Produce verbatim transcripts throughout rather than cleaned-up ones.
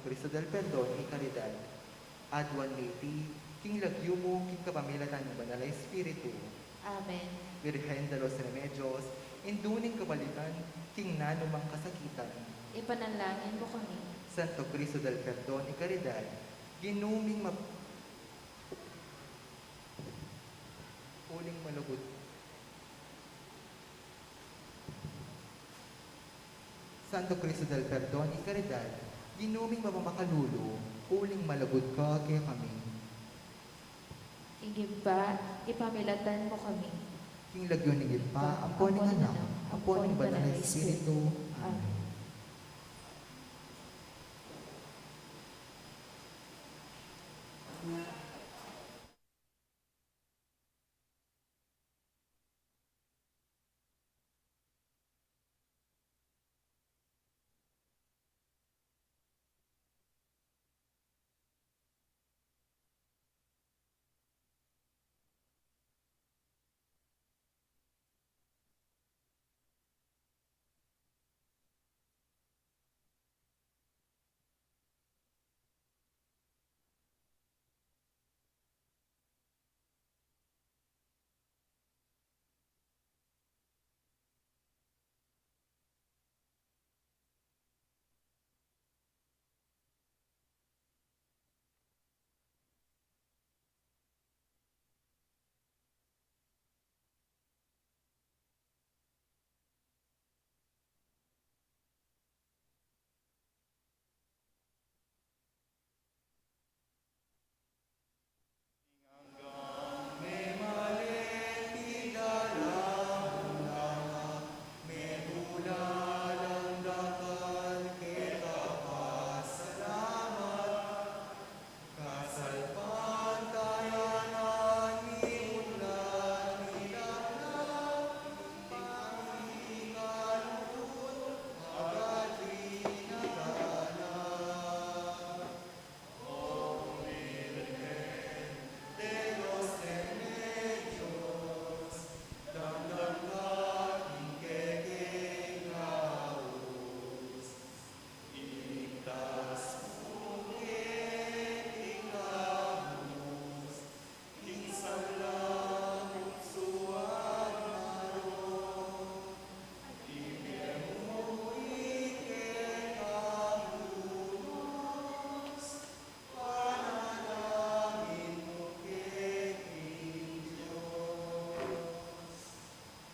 Cristo del Perdon y Caridad. Aduan mi iti king lagyu mu king kapamilatan ning Banal a Espiritu. Amen. Virgen de los Remedios, indu ning kabalikan king nanumang kasakitan, ipanalangin mu kami. Santo Cristo del Perdon y Caridad, Ginu ming map-, uling malugud. Santo Cristo del Perdon y Caridad, Ginu ming mapamakalulu, uling malugud ka kekami. King Ibpa, ipamilatan mu kami. King lagyu ning Ibpa, ampo ning Anak, ampo ning Banal a Espiritu. Amen.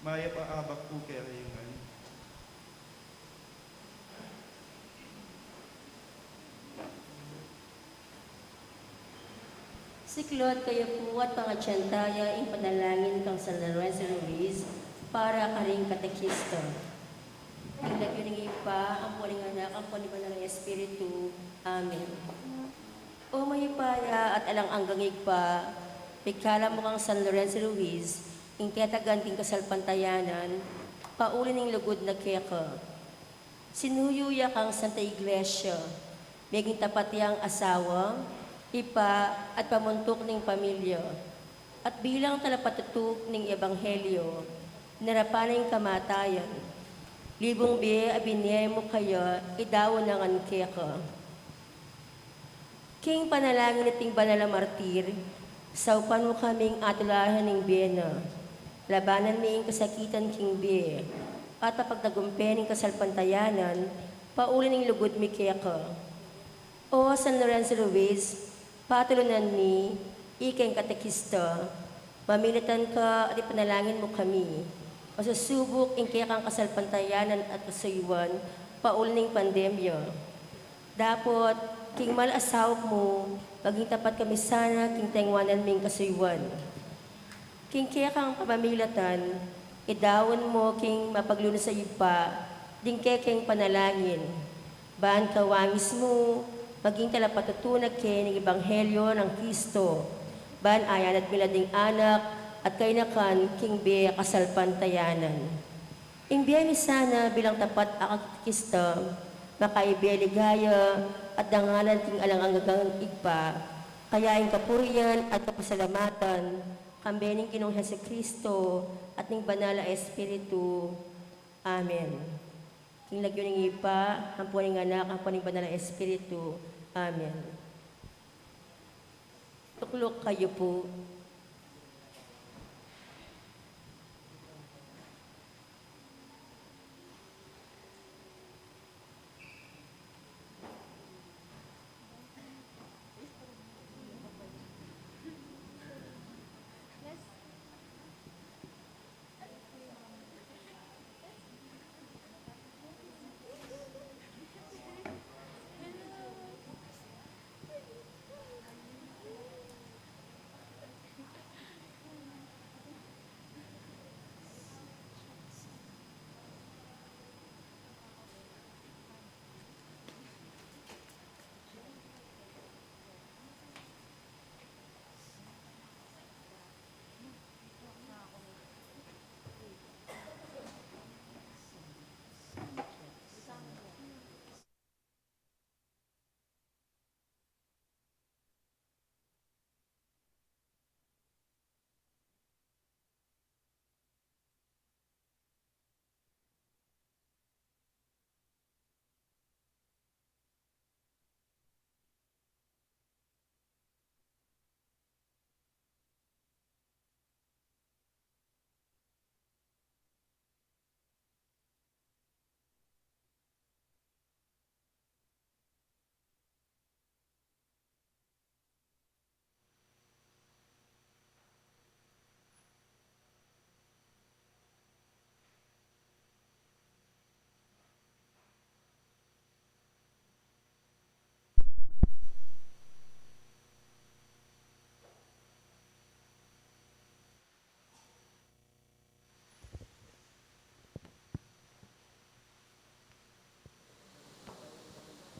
Mayap a abak pu kekayu ngan. Siklaud kayu pu at pangadyan taya ing panalangin kang San Lorenzo Ruiz para karing katekista. King lagyu ning Ibpa, ampo ning Anak, ampo ning Banal a Espiritu. Amen. O mayupaya at alang anggang Ibpa, pigkalam mu kang San Lorenzo Ruiz ing tetagan king kasalpantayanan, pauli ning lugud na keka. Sinuyu ya kang Santa Iglesia, meging tapat yang asawa, ibpa, at pamuntuk ning pamilya, at bilang talapatutu ning ebanghelyo, narapan na ing kamatayan. Libung bie a binie mu kaya, idaun na ngan keka. King panalangin niting banal a martir, saupan mu kaming atulayan ning bie na, labanan mi ing kasakitan king bie, at papagtagumpe ning kasalpantayanan, pauli ning lugud mi keka. O San Lorenzo Ruiz, patulunan mi, ikeng katekista, mamilatan ka at ipanalangin mu kami, masusubuk ing kekang kasalpantayanan at kasuyuan, pauli ning pandemya. Dapot, king mal a saup mu, maging tapat kami sana king tengwanan ming kasuyuan. King kekang pamamilatan, idaun mu king mapaglunus a Ibpa, ding kekeng panalangin. Ban kawangis mu, maging talapatutu na ke ning ebanghelyo nang Kristo. Ban ayanat mi la ding anak, at kainakan king bie kasalpantayanan. Ing bie mi sana bilang tapat a katekista, makaibe ligaya at dangalan king alang anggang Ibpa, kaya ing kapurian at kapasalamatan, kambe ning Ginung Jesucristo, at ning Banal a Espiritu. Amen. King lagyu ning Ibpa, ampo ning Anak, ampo ning Banal a Espiritu. Amen. Tukluk kayu pu.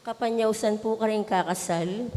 Kapanyausan pu karing kakasal,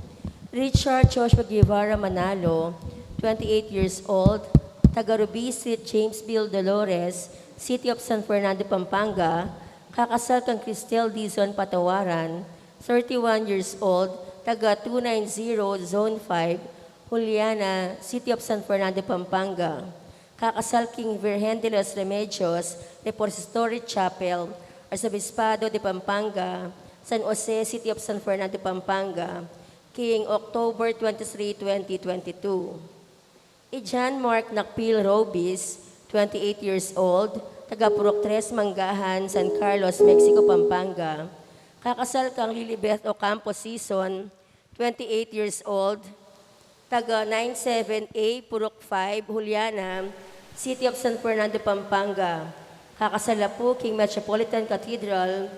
Richard Joshua Guevara Manalo, twenty-eight years old, taga Rubisit, Jamesville, Dolores, City of San Fernando, Pampanga, kakasal kang Cristel Dizon Patawaran, thirty-one years old, taga two nine zero, Zone five, Juliana, City of San Fernando, Pampanga. Kakasal king Virgen de los Remedios Repository Chapel, Arzobispado de Pampanga, San Jose, City of San Fernando, Pampanga, king October twenty-three, twenty twenty-two. I John Mark Nakpil Robis, twenty-eight years old, taga Purok Tres Manggahan, San Carlos, Mexico, Pampanga. Kakasal kang Lilibeth Ocampo Sison, twenty-eight years old, taga nine seven A, Purok five, Juliana, City of San Fernando, Pampanga. Kakasal la pu king Metropolitan Cathedral,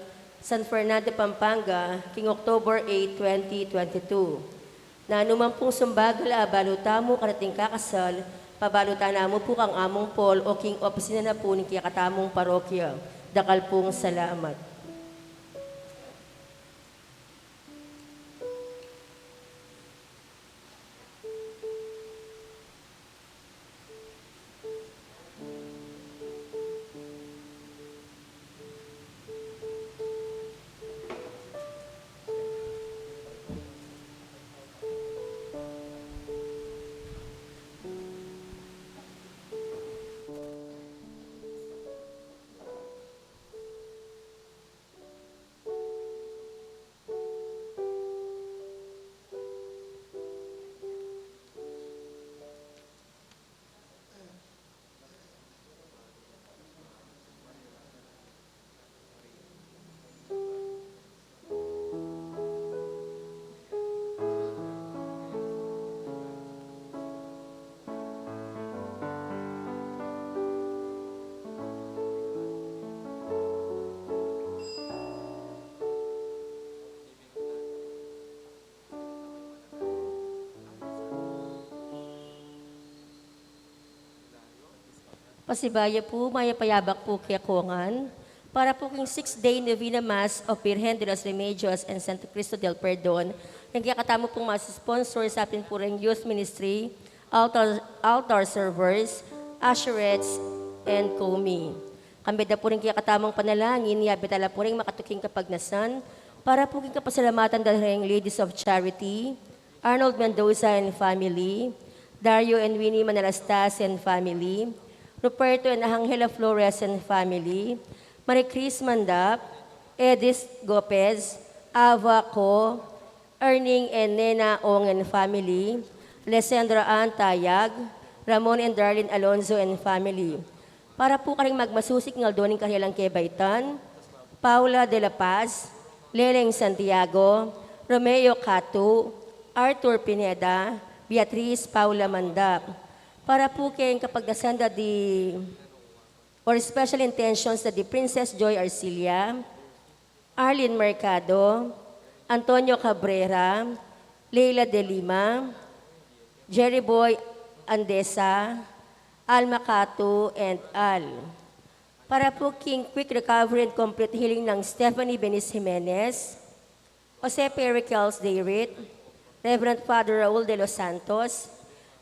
San Fernando, Pampanga, king October eight, twenty twenty-two. Nanu man pung sumbagal a abalu tamu karating kakasal, pabalutan na mu pu kang Among Paul o king opisina na pu ning kekatamung parokya. Dakal pung salamat. Pasibayu pu, mayap a yabak pu kekongan. Para pu king six-day novena Mass of Virgen de los Remedios and Santo Cristo del Perdon, ring kekatamu pung Mass sponsor, sa pin pu ring Youth Ministry, Altar, Altar Servers, Usherettes, and Komi. Kambe da pu ring kekatamung panalangin, yabe tala pu ring makatuking kapagnasan, para pu king kapasalamatan da ring Ladies of Charity, Arnold Mendoza and family, Dario and Winnie Manalastas and family, Ruperto and Angela Flores and family, Marie Chris Mandap, Edith Gopez, Ava Co, Erning and Nena Ong and family, Alessandra Ann Tayag, Ramon and Darlene Alonzo and family. Para pu karing magmasusi king aldo ning karelang kebaitan, Paula de la Paz, Leleng Santiago, Romeo Catu, Arthur Pineda, Beatriz Paula Mandap. Para pu king kapagdasan da di or special intentions da di Princess Joy Arcilia, Arlene Mercado, Antonio Cabrera, Leila de Lima, Jerry Boy Andesa, Alma Catu, and Al. Para pu king quick recovery and complete healing nang Stephanie Benis Jimenez, Jose Pericles Deirit, Reverend Father Raul de los Santos,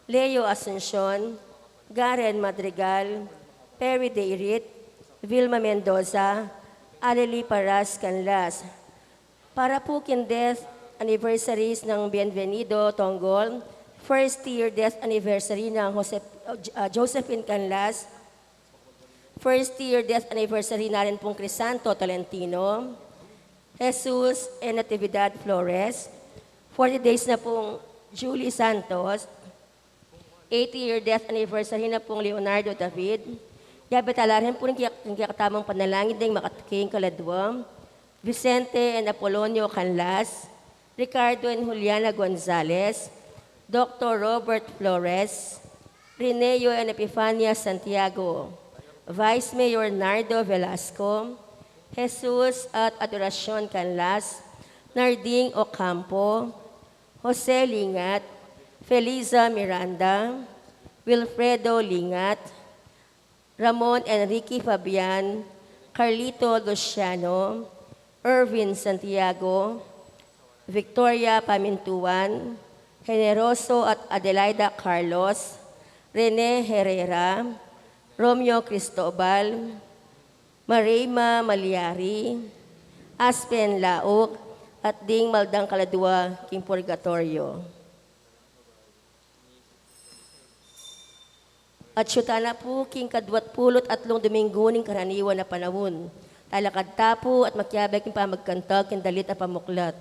Leo Asuncion, Garen Madrigal, Perry Deirit, Vilma Mendoza, Aleli Paras Canlas. Para pu king death anniversaries nang Bienvenido Tonggol, first year death anniversary nang Jose, uh, Josephine Canlas, first year death anniversary na rin pung Crisanto Tolentino, Jesus and Natividad Flores, forty days na pung Julie Santos, eighty year death anniversary na pung Leonardo David, yabe tala rin pu king kekatamung panalangin deng makatuking kaladwa, Vicente and Apolonio Canlas, Ricardo and Juliana Gonzalez, Doctor Robert Flores, Rineo and Epifania Santiago, Vice Mayor Nardo Velasco, Jesus at Adoracion Canlas, Narding Ocampo, Jose Lingat, Feliza Miranda, Wilfredo Lingat, Ramon Enrique Fabian, Carlito Luciano, Ervin Santiago, Victoria Pamintuan, Generoso at Adelaida Carlos, Rene Herrera, Romeo Cristobal, Mareima Maliari, Aspen Lauk, at ding maldang kaladwa king purgatoryo. At atyu tana pu king kadwat pulu't atlung Domingo ning karaniwan a panaun. Talakad ta pu at makiabe king pamagkanta king dalit a pamuklat.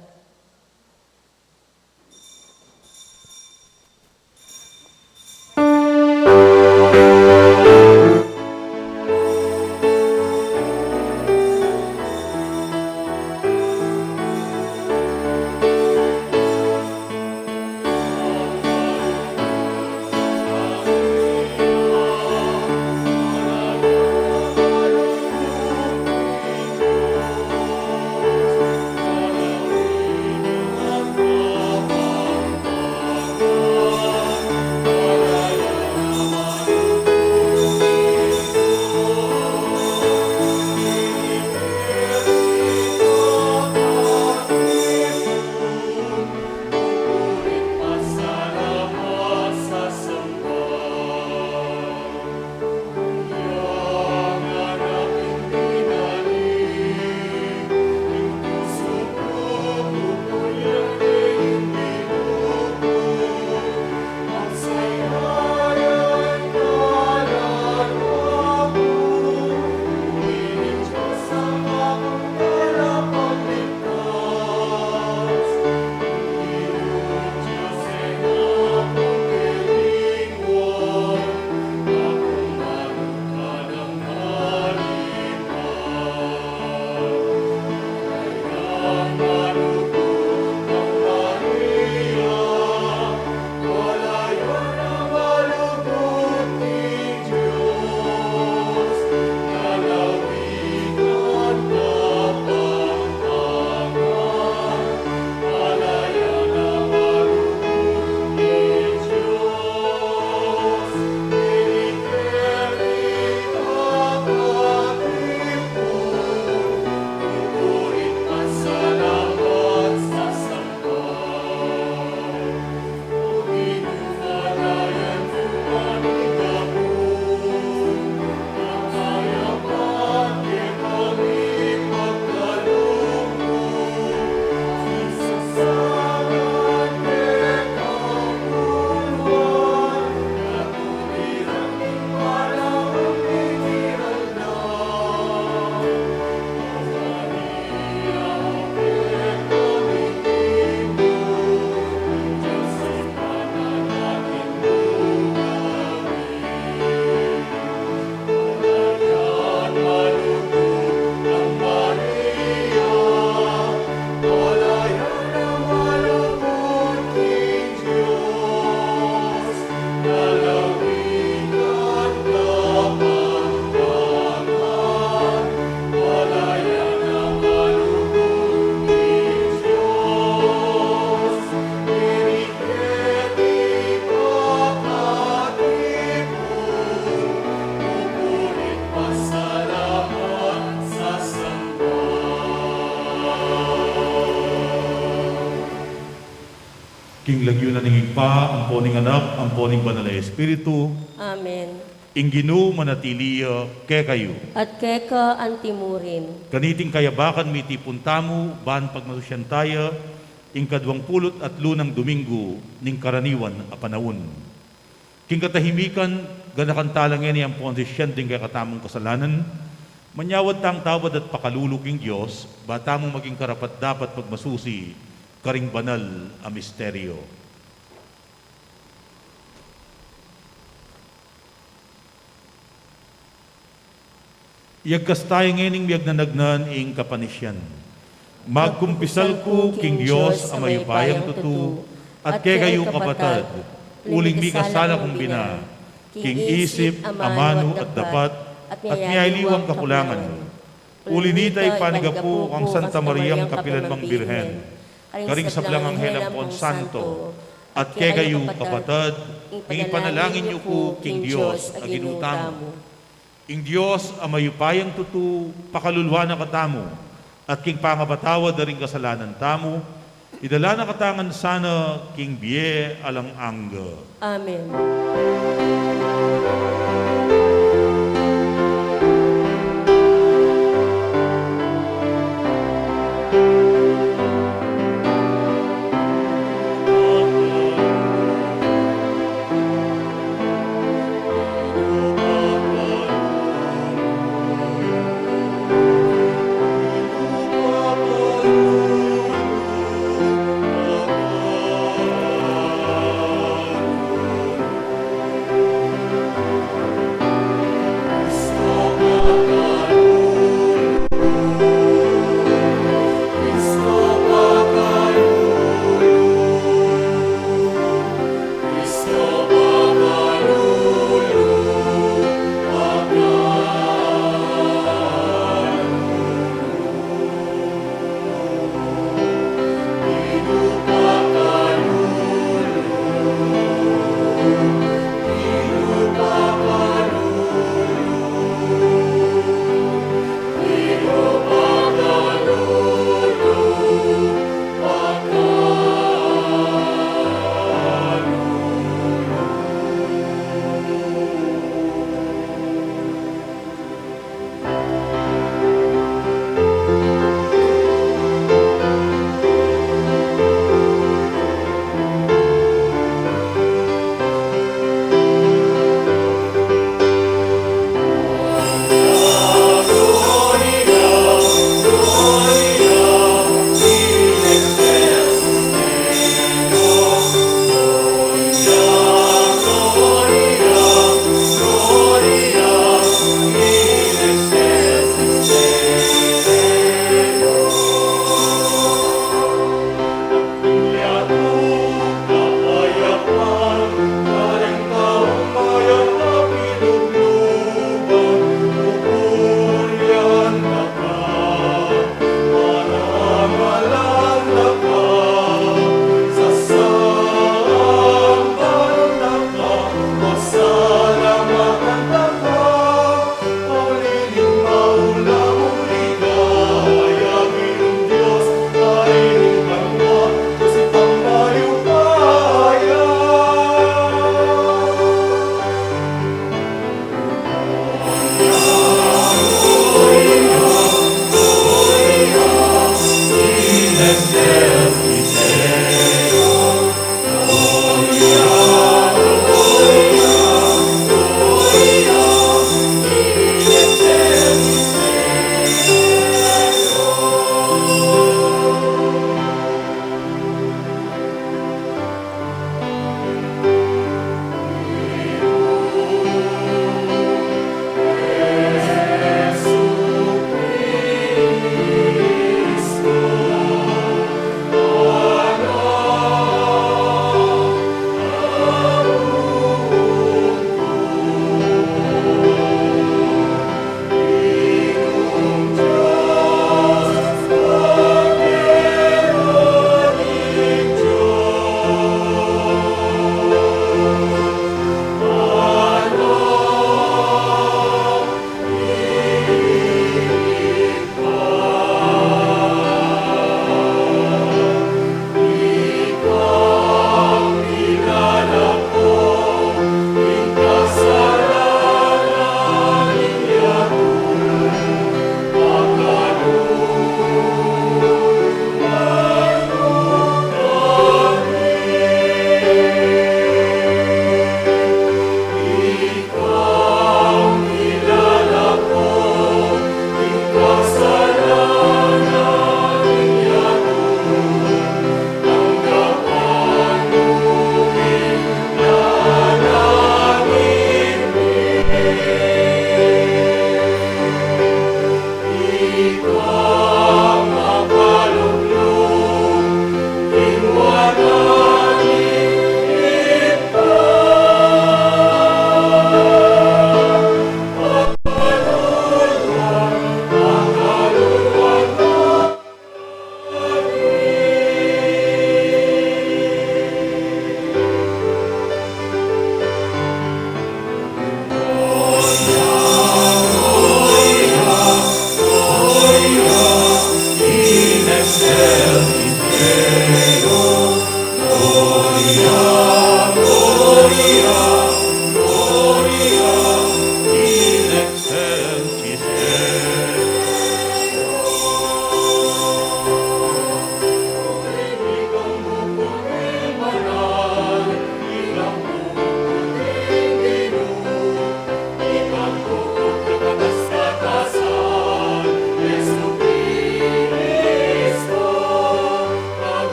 King lagyu na ning Ibpa, ampo ning Anak, ampo ning Banal a Espiritu. Amen. Ing Ginu manatili ya kekayu. At keka antimurin. Kaniting kayabakan mitipun tamu, ban pagmasusyan taya, ing kaduang pulu't atlu nang Domingo ning karaniwan a panaun. King katahimikan, ganakan tala ngeni ampo ansisyan ding kekatamung kasalanan, manyawad tang tawad at pakalulu king Dios, ba tamu maging karapat-dapat pagmasusi karing banal a misteryo. Iyagkas taya ngening miyagnanagnan ing kapanisyan. Magkumpisal ku king Dios a mayupayang tutu, at kekayu kapatad, uling mikasala kung bina, king isip, amanu at dapat, at miyaliwang kakulangan. Uli nita, ipanyawad ku kang Santa Mariang kapilan mang Birhen, karing sablang anghel ampon santo, at kekayu kapatad, ing ipanalangin yu ku king Dios a Ginu tamu. Ing Dios a mayupayang tutu, pakaluluan na katamu, at king pangapatawad da ring kasalanan tamu, idala na katamu ngan sana king bie alang angga. Amen.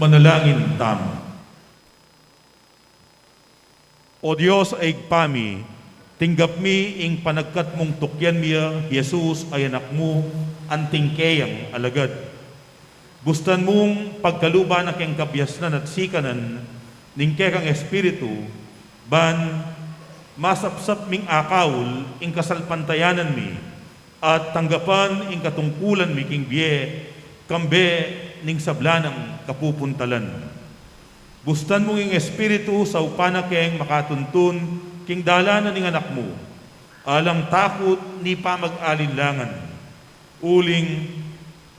Manalangin tamu. O Dios a Ibpa mi, tinggap mi ing panagkat mung tukyan mi ya i Jesus a Anak mu, anting keyang alagad. Bustan mung pagkaluban na keng kabiasnan at sikanan ning kekang Espiritu, ban masapsap ming akaul ing kasalpantayanan mi, at tanggapan ing katungkulan mi king bie, kambe ning sabla nang kapupuntalan. Bustan mung ing Espiritu saupan na keng makatuntun king dalan na ning Anak mu, alang takut ni pamag-alinlangan. Uling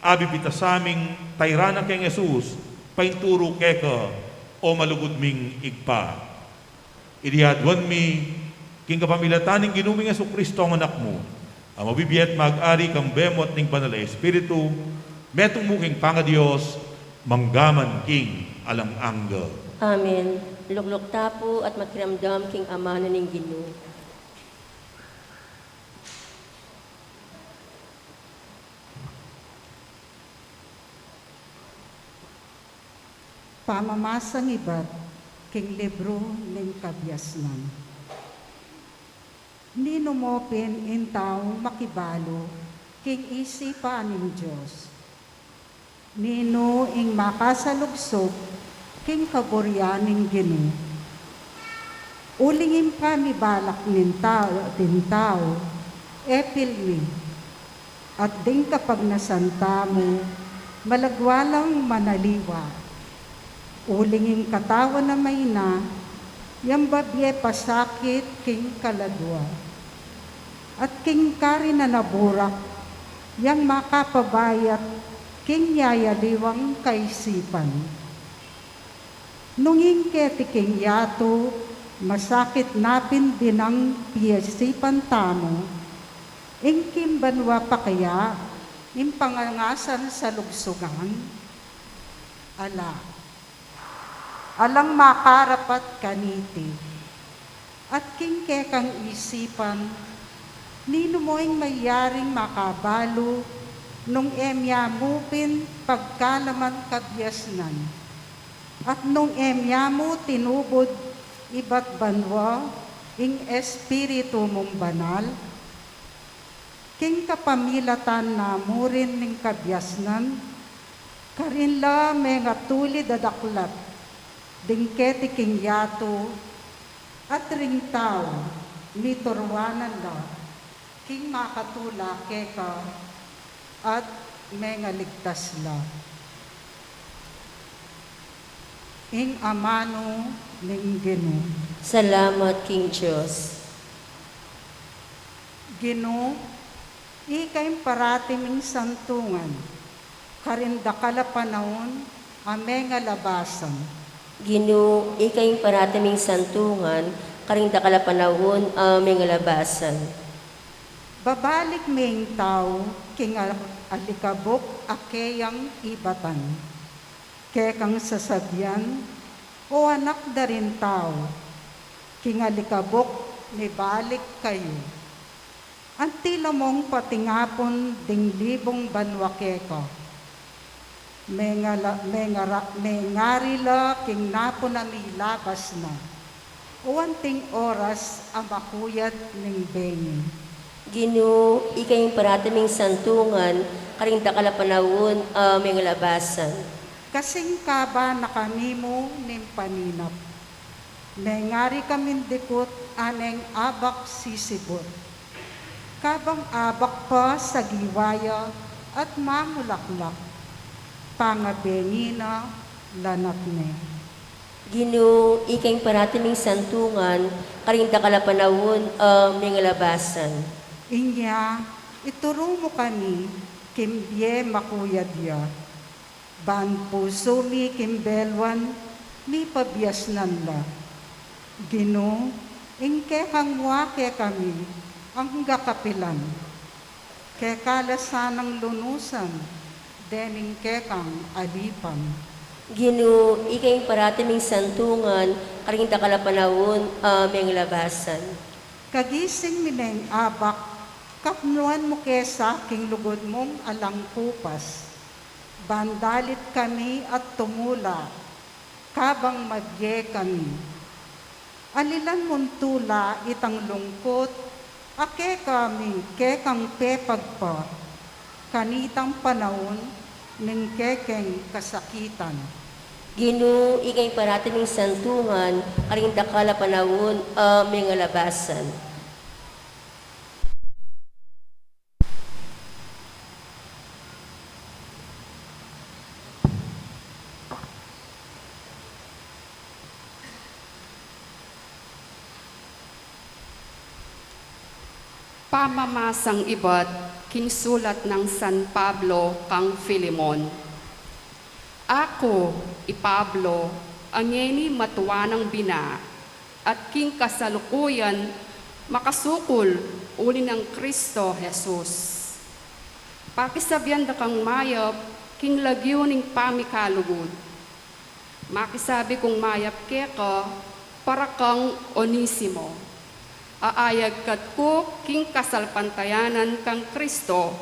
abibitas aming tairan na keng Jesus, painturu keka, o malugud ming Ibpa. Iti aduan mi king kapamilatan ning Ginu ming Jesucristo a Anak mu, a mabibie at mag-ari kambe mu at ning Banal a Espiritu, metung mu king pangaDios, manggaman king alang angga. Amen. Lukluk ta pu at makiramdam king amanu ning Ginu. Pamamasang ibat king libru ning kabiasnan. Ninu mu pin ing taung makibalu king isipan ning Dios? Ninu ing makasalugsug king kaburian ning Ginu? Uling ing pamibalak ning tau, ding tau, e pilmi, at ding kapagnasan tamu, malagwa lang manaliwa. Uling ing katawan a maina, yang babie pasakit king kaladua, at king karinan a burak, yang makapabayat king yayaliwang kaisipan. Nung ing keti king yatu, masakit na pin dinang piasipan tamu, ing king banua pa kaya ing pangangasan salugsugan? Ala, alang makarapat kaniti. At king kekang isipan, ninu mu ing mayaring makabalu nung e mya mu pin pagkalaman kabiasnan, at nung e mya mu tinubud ibat banua ing Espiritu mung Banal? King kapamilatan na mu rin ning kabiasnan, karin la mengatulid a daklat ding keti king yatu, at ring tau mituruanan la king makatula keka, at mengaligtas la. Ing amanu ning Ginu. Salamat king Dios. Ginu, ika ing parati ming santungan, karing dakal a panaun a mengalabasan. Ginu, ika ing parati ming santungan, karing dakal a panaun a mengalabasan. Babalik me ing tau king a-, alikabuk a keyang ibatan. Kekang sasabian, O anak da ring tau, king alikabuk mibalik kayu. Anti la mung patingapun ding libung banua keka. Mengala-, mengara-, mengari la king napun a milabas na, o anting oras a makuyad ning bengi. Ginu, ika ing parati ming santungan, karing dakal a panaun a mengalabasan. Kasing kaba na kami mu ning paninap, mengari kaming dikut a neng abak sisibut. Kabang abak pa sagiwa ya at mamulaklak, pangabengi na lanat ne. Ginu, ika ing parati ming santungan, karing dakal a panaun a mengalabasan. Inya, ituru mu kami king bie makuyad ya. Ban pusu mi king beluan, mipabiasnan la. Ginu, ing kekang mua kekami, angga kapilan. Keka la sanang lunusan, dening kekang alipan. Ginu, ika ing parati ming santungan, karing dakal a panaun a mengalabasan. Kagising mi neng abak, kapnuan mu ke sa king lugud mung alang kupas. Ban dalit kami at tumula, kabang mabye kami. Alilan mung tula itang lungkut, a kekami kekang pepagpa, kanitang panaun ning kekeng kasakitan. Ginu, ika ing parati ming santungan, karing dakal a panaun a mengalabasan. Pamamasang ibat king sulat nang San Pablo kang Filemon. Aku, i Pablo, a ngeni matua nang bina, at king kasalukuyan makasukul uli nang Kristo Jesus. Pakisabian da kang mayap king lagyu ning pamikalugud. Makisabi kung mayap keka para kang Onesimo, a ayagkat ku king kasalpantayanan kang Kristo,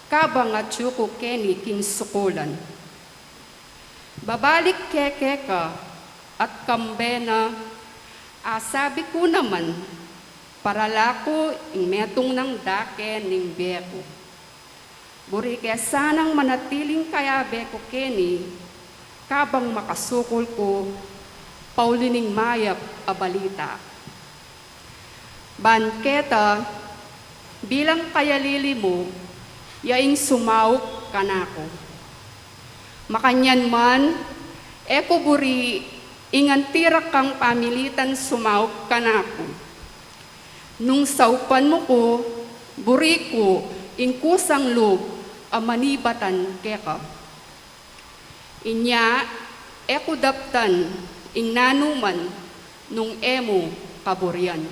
kabang atyu ku keni king sukulan. Babalik ke keka at kambe na, a sabi ku naman, parala ku ing metung nang dake ning bie ku. Buri ke sanang manatiling kayabe ku keni, kabang makasukul ku pauli ning mayap a balita. Ban keta, bilang kayalili mu, ya ing sumauk kanaku. Makanyan man, e ku buri ing anti ra kang pamilitan sumauk kanaku. Nung saupan mu ku, buri ku ing kusang lub a manibatan keka. Inya, e ku daptan ing nanuman nung e mu kaburian.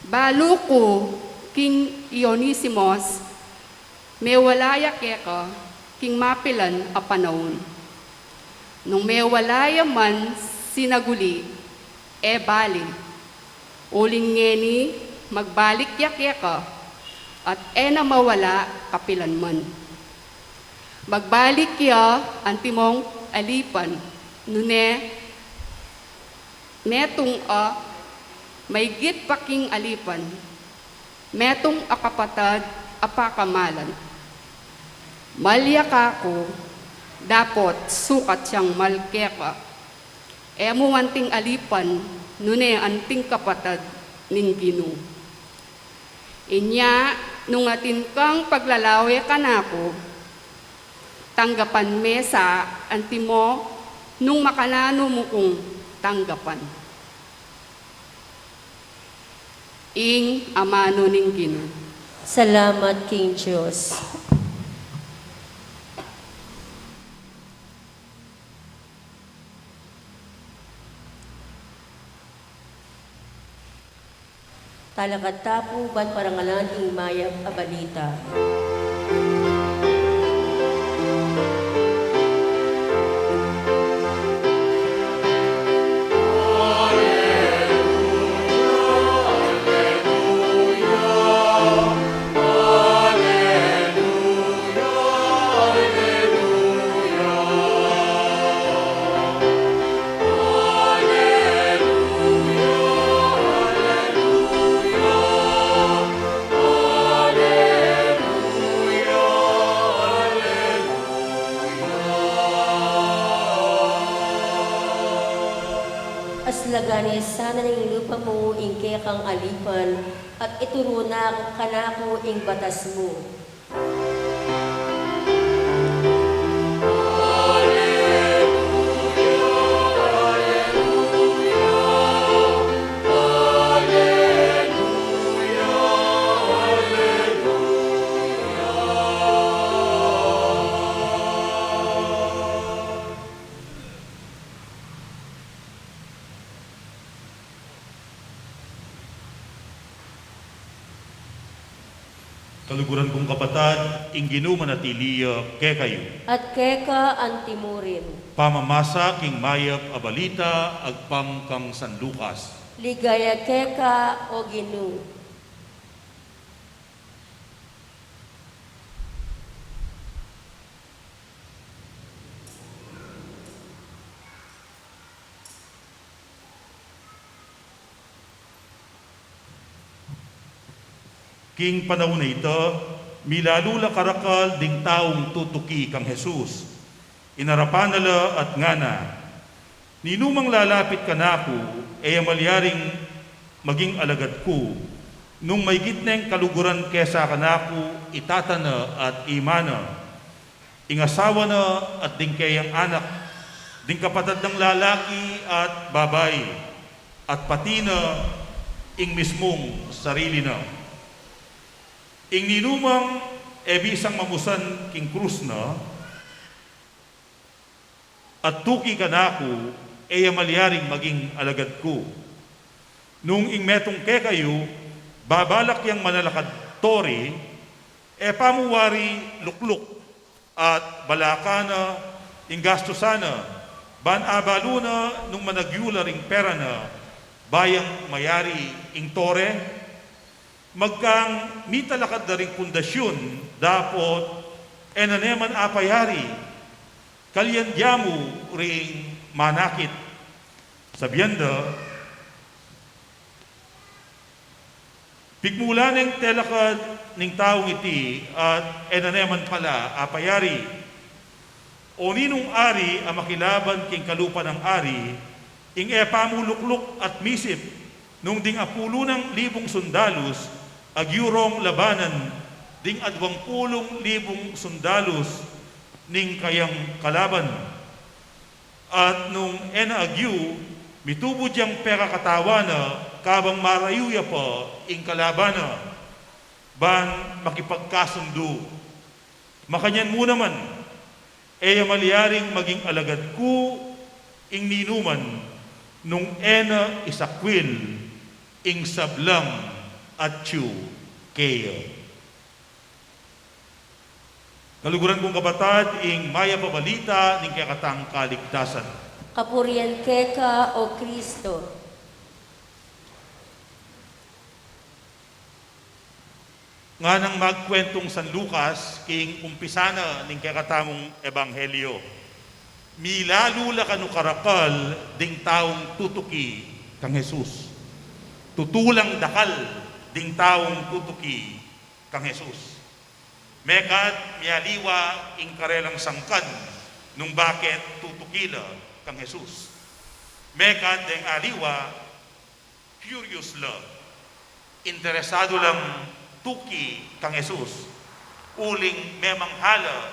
Balu ku king i Onesimo, mewala ya keka king mapilan a panaun. Nung mewala ya man sinaguli, e bali. Uling ngeni, magbalik ya keka, at e na mawala kapilan man. Magbalik ya antimong alipan, nune metung a maigit pa king alipan, metung a kapatad a pakamalan. Mal ya kaku, dapot sukat yang mal keka. E mu anting alipan, nune anting kapatad ning Ginu. Inya, nung atin kang paglalawe kanaku, tanggapan me sa antimo nung makananu mu kung tanggapan. Ing amanu ning Ginu. Salamat king Dios. Talakad ta pu ban parangalan ing mayap a balita. Aslagan ne sana ning lupa mu ing kekang alipan, at ituru na kanaku ing batas mu. Kaluguran kung kapatad, ing Ginu manatili ya kekayu. At keka antimurin. Pamamasa king mayap a balita agpang kang San Lucas. Ligaya keka, o Ginu. King panaun a ita, milalu la karakal ding taung tutuki kang Jesus. Inarapan na la at ngana, "Ninumang lalapit kanaku, e ya malyaring maging alagad ku, nung maigit neng kaluguran kesa kanaku i tata na at i ina na, ing asawa na at ding keyang anak, ding kapatad nang lalaki at babai, at pati na ing mismung sarili na. Ing ninumang e bisang mamusan king krus na, at tuki kanaku, e ya malyaring maging alagad ku. Nung ing metung kekayu, babalak yang manalakad tori, e pa mu wari lukluk at balakan na ing gastusan na, ban abalu na nung managyu la ring pera na, ba yang mayari ing tori? Magkang mitalakad da ring pundasyun, dapot e na ne man apayari, kalyan dia mu ring manakit." Sabian da, "Pigmula neng telakad ning taung iti at e na ne man pala apayari. O ninung ari a makilaban king kalupa nang ari, ing e pa mu lukluk at misip, nung ding apulu nang libung sundalus, agyu rong labanan ding adwang pulung libung sundalus ning kayang kalaban. At nung e na agyu, mitubud yang pekakatawan na kabang marayu ya pa ing kalaban na, ban makipagkasundu. Makanyan mu naman, e ya malyaring maging alagad ku ing ninuman, nung e na isakwil ing sablang atyu keya." Kaluguran kung kapatad, ing mayap a balita ning kekatang kaligtasan. Kapurian keka, O Kristo. Nganang magkwentung San Lucas king umpisa na ning kekatamung ebanghelyo, milalu la kanu karakal ding taung tutuki kang Jesus. Tutu lang dakal ding taung tutuki kang Jesus. Mekad mialiwa ing karelang sangkan nung bakit tutuki la kang Jesus. Mekad deng aliwa, curious la, interesadu lang tuki kang Jesus, uling memang hala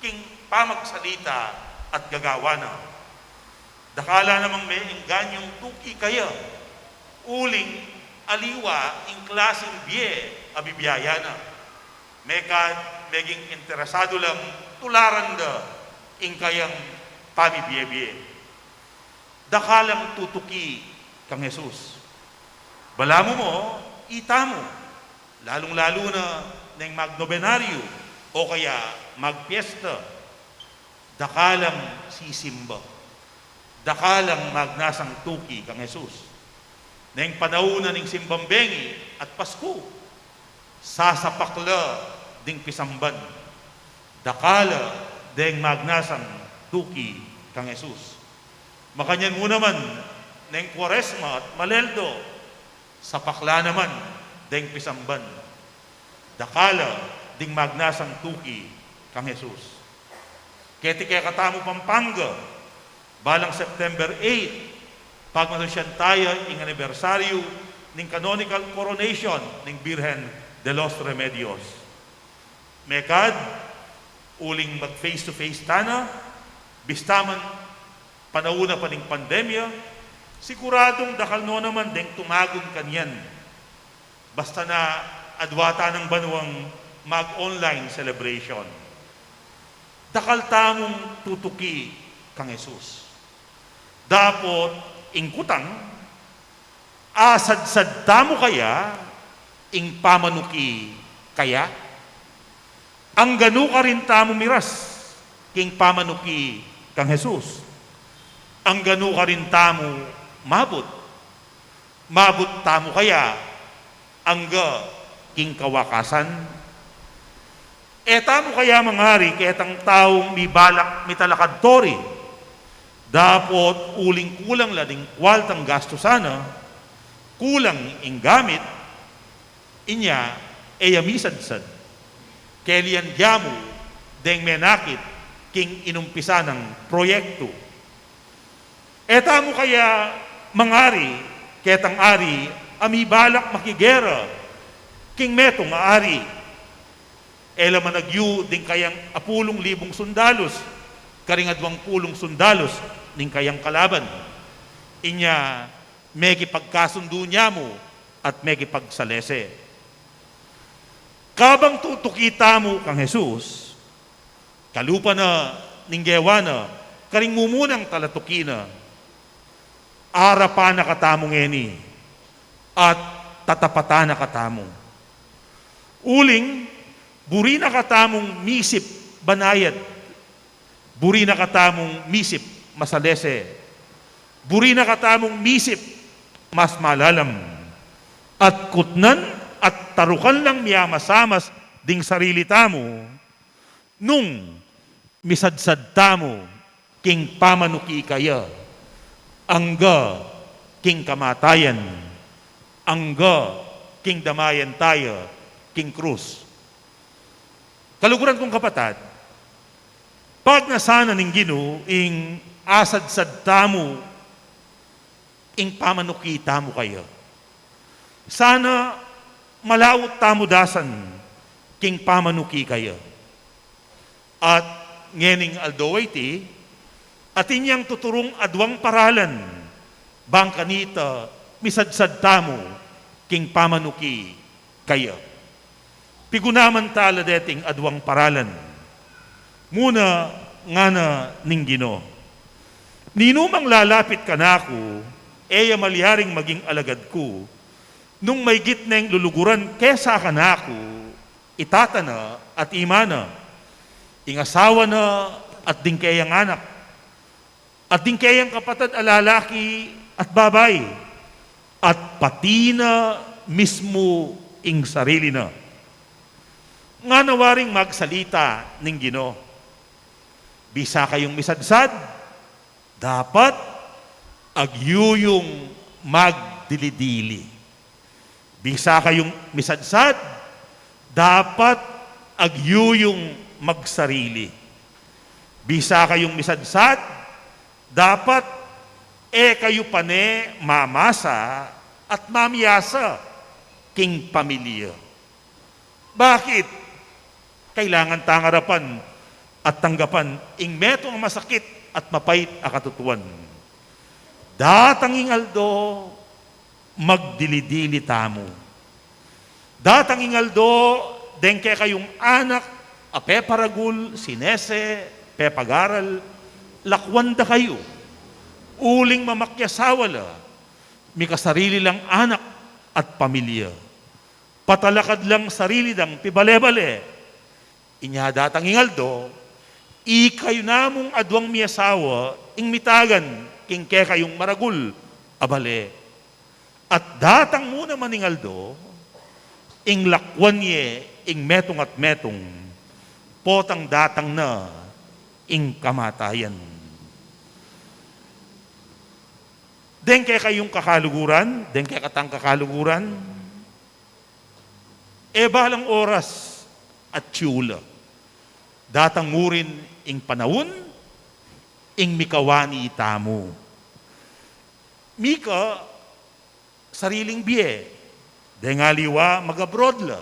king pamagsalita at gagawan na. Dakal la namang meenganyung tuki kaya, uling aliwa ing klasing bie a bibiayan na. Mekad meging interesadu lang tularan da ing kayang pamibie-bie. Dakal lang tutuki kang Jesus. Balamu mo, itamu, lalung-lalu na neng magnobenaryo o kaya magpiesta, dakal lang sisimba. Dakal lang magnasang tuki kang Jesus. Neng panaun na ning simbang bengi at Pasku, sasapak la ding pisamban. Dakal la deng magnasang tuki kang Jesus. Makanyan mu naman, neng Kuaresma at Maleldo, sapak la naman deng pisamban. Dakal la ding magnasang tuki kang Jesus. Keti kekatamu Pampanga, balang September eight, pagmasusyan taya ing anibersaryu ning canonical coronation ning Birhen de los Remedios. Mekad, uling mag face to face tana, bista man panaun na pa ning pandemya, siguradung dakal no naman deng tumagun kanyan. Basta na adwa tanang banuang mag-online celebration. Dakal tamung tutuki kang Jesus. Dapot ing kutang, asadsad tamu kaya ing pamanuki kaya? Angganu karin tamu miras king pamanuki kang Jesus? Angganu karin tamu mabut? Mabut tamu kaya angga king kawakasan? E tamu kaya mangari ketang taung mibalak mitalakad tori, dapot uling kulang la ding kwaltang gastusan na, kulang ing gamit, inya e ya misadsad. Kelian ya mu deng menakit king inumpisan nang proyektu. E tamu kaya mangari ketang ari a mibalak makigera king metung a ari? E la managyu ding kayang apulung libung sundalus karing aduang pulung sundalus ning kayang kalaban. Inya mekipagkasundu ya mu at mekipagsalese. Kabang tutuki tamu kang Jesus, kalupa na ning gewa na karing mumunang talatuki na, arapan na katamu ngeni at tatapatan na katamu. Uling, buri na katamung misip banayad. Buri na katamung misip masalese. Buri na katamung misip mas malalam. At kutnan at tarukan lang miamasamas ding sarili tamu nung misadsad tamu king pamanuki kaya, angga king kamatayan, angga king damayan taya king krus. Kaluguran kung kapatad, pagnasan na ning Ginu ing asadsad tamu ing pamanuki tamu kaya. Sana malaut tamu dasan king pamanuki kaya. At ngening aldo a iti, atin yang tuturung aduang paralan, bang kanita misadsad tamu king pamanuki kaya. Pigunaman tala deting aduang paralan. Muna, ngana ning Ginu, ninumang lalapit kanaku, e ya malyaring maging alagad ku, nung maygit neng luluguran kesa kanaku i tata na at i ina na, ing asawa na at ding keyang anak, at ding keyang kapatad a lalaki at babai, at pati na mismu ing sarili na. Ngana waring magsalita ning Ginu, bisa kayung misadsad, dapat agyu yung magdili-dili. Bisa kayung misadsad, dapat agyu yung magsarili. Bisa kayung misadsad, dapat e kayu pane mamasa at mamiasa king pamilya. Bakit? Kailangan tang arapan at tanggapan ing metung a masakit at mapait a katutuan. Datang ing aldo, magdili-dili tamu. Datang ing aldo, deng kekayung anak a peparagul, sinese, pepagaral, lakwan da kayu. Uling mamakyasawa la, mikasarili lang anak at pamilya. Patalakad lang sarili dang pibale-bale. Inya datang ing aldo, ikayu namung aduang miasawa ing mitagan king kekayung maragul a bale. At datang mu naman ing aldo, ing lakwan ye ing metung at metung, potang datang na ing kamatayan. Deng kekayung kakaluguran, deng kekatang kakaluguran, e balang oras at siyula, datang mu rin ing panaun, ing mikawani tamu. Mika sariling bie, deng aliwa mag-abroad la,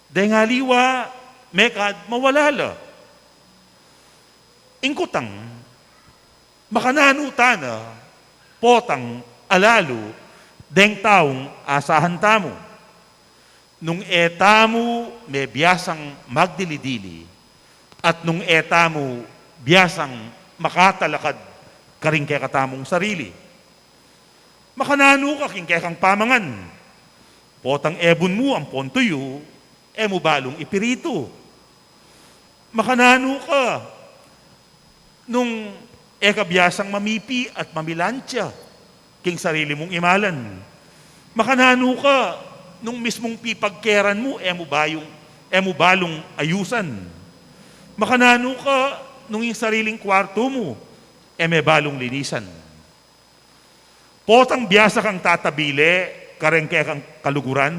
deng aliwa mekad mawala la. Ing kutang, makananu tana potang alalu deng taung asahan tamu? Nung e tamu mebiasang magdili-dili, at nung e tamu biasang makatalakad karing kekatamung sarili. Makananu ka king kekang pamangan? Potang ebun mu ampon tuyu, e mu balung ipiritu. Makananu ka nung e ka biasang mamipi at mamilantya king sarili mung imalan? Makananu ka nung mismung pipagkeran mu e mu bayung, e mu balung ayusan? Makananu ka nung ing sariling kwartu mu e me balung linisan? Potang biasa kang tatabile kareng kekang kaluguran,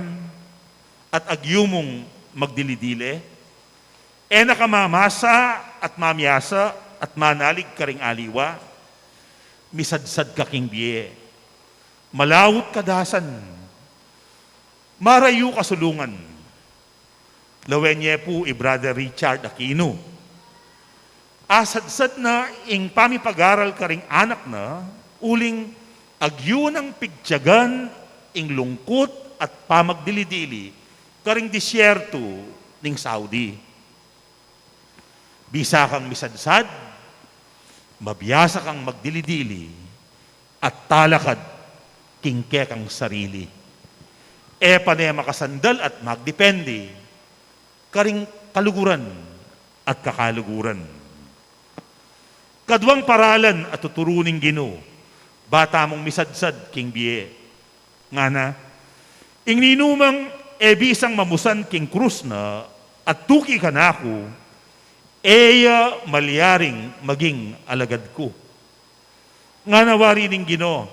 at agyu mung magdili-dili? E na ka mamasa at mamiasa at manalig karing aliwa? Misadsad ka king bie. Malaut ka dasan. Marayu ka sulungan. Lawen ye pu i Brother Richard Aquino. Asadsad na ing pamipag-aral karing anak na, uling agyu nang pigtiagan ing lungkut at pamagdili-dili karing disyertu ning Saudi. Bisa kang misadsad, mabiasa kang magdili-dili, at talakad king kekang sarili. E pa ne makasandal at magdepende karing kaluguran at kakaluguran. Kaduang paralan a tuturu ning Ginu, ba tamung misadsad king bie. Ngana, ing ninumang e bisang mamusan king krus na at tuki kanaku, e ya malyaring maging alagad ku. Ngana wari ning Ginu,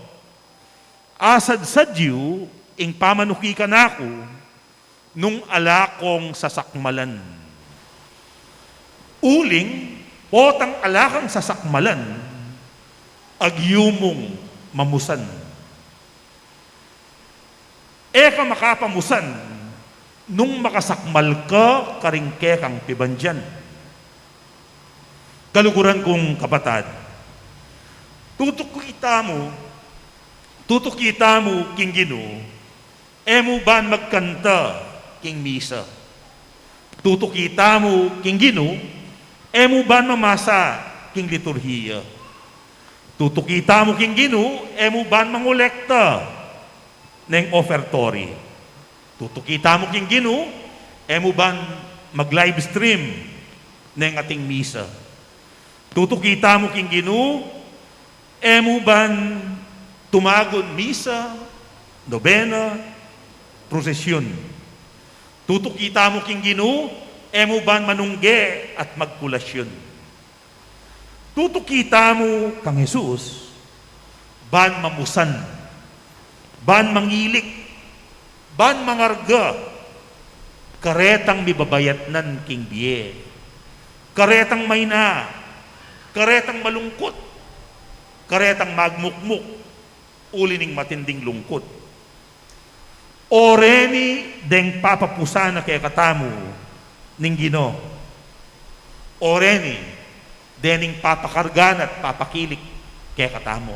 asadsad yu ing pamanuki kanaku nung ala kong sasakmalan. Uling, potang ala kang sasakmalan, agyu mung mamusan. E ka makapamusan nung makasakmal ka karing kekang pibandian. Kaluguran kung kapatad, tutuki tamu, tutuki tamu king Ginu, e mu ban magkanta king misa. Tutuki tamu king Ginu, e mu ban mamasa king liturhiya. Tutuki tamu king Ginu, e mu ban mangolekta neng ofertory. Tutuki tamu king Ginu, e mu ban mag-live stream neng ating misa. Tutuki tamu king Ginu, e mu ban tumagun misa, nobena, prosesyun. Tutuki tamu king Ginu, e mu ban manungge at magkolasyun. Tutuki tamu kang Jesus, ban mamusan, ban mangilik, ban mangarga, karetang mibabayatnan king bie, karetang maina, karetang malungkut, karetang magmukmuk, uli ning matinding lungkut. O reni deng papapusan na kekatamu ning Ginu. O reni dening papakargan at papakilik kekatamu.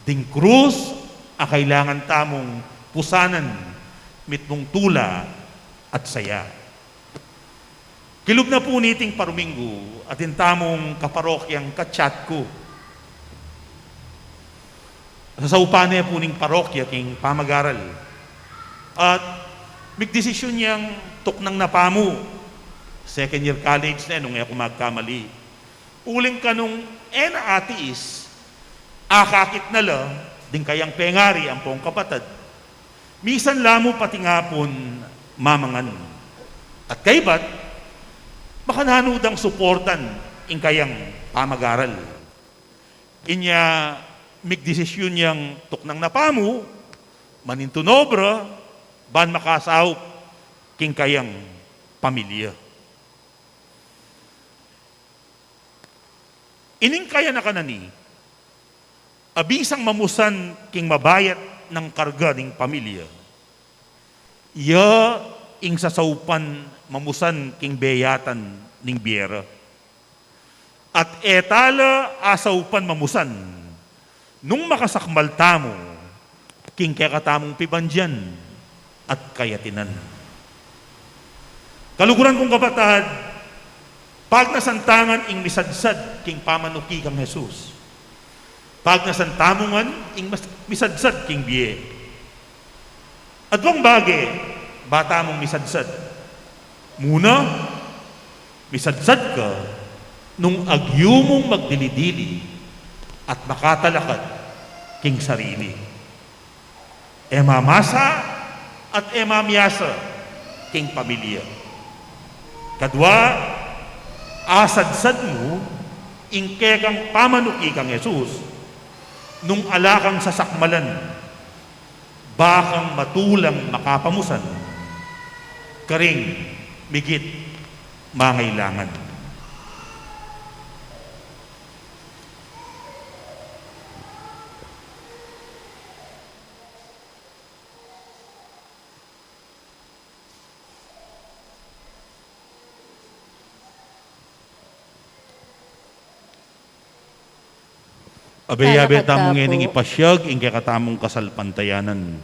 Ding krus a kailangan tamung pusanan mitmung tula at saya. Kilub na pu niting paruminggu, atin tamung kaparokyang ka-chat ku. Sasaupan ne pu ning parokya king pamag-aral. At migdesisyun yang tuknang na pamu, second year college ne nung e ku magkamali. Uling kanung e na atiis, akakit na la ding kayang pengari ampong kapatad. Misan la mu pati nga pun mamangan. At kaybat, makananu dang suportan ing kayang pamag-aral. Inya migdesisyun yang tuknang na pamu, manintun obra, ban makasaup king kayang pamilya. Ining kayanakan na ni, a bisang mamusan king mabayat nang karga ning pamilya, ya ing sasaupan mamusan king beyatan ning bie ra. At e ta la asaupan mamusan nung makasakmal tamu king kekatamung pibandian at kayatinan. Kaluguran kung kapatad, pagnasan ta ngan ing misadsad king pamanuki kang Jesus. Pagnasan tamu ngan ing mas-, misadsad king bie. Aduang bage ba tamung misadsad. Muna, misadsad ka nung agyu mung magdili-dili at makatalakad king sarili. E mamasa at e mamiasa king pamilya. Kadua, asadsad mu ing kekang pamanuki kang Jesus nung ala kang sasakmalan, ba kang matulang makapamusan. karing migit mangailangan. Abe, yabe tamu ngeni ipasiag ing kekatamung kasalpantayanan.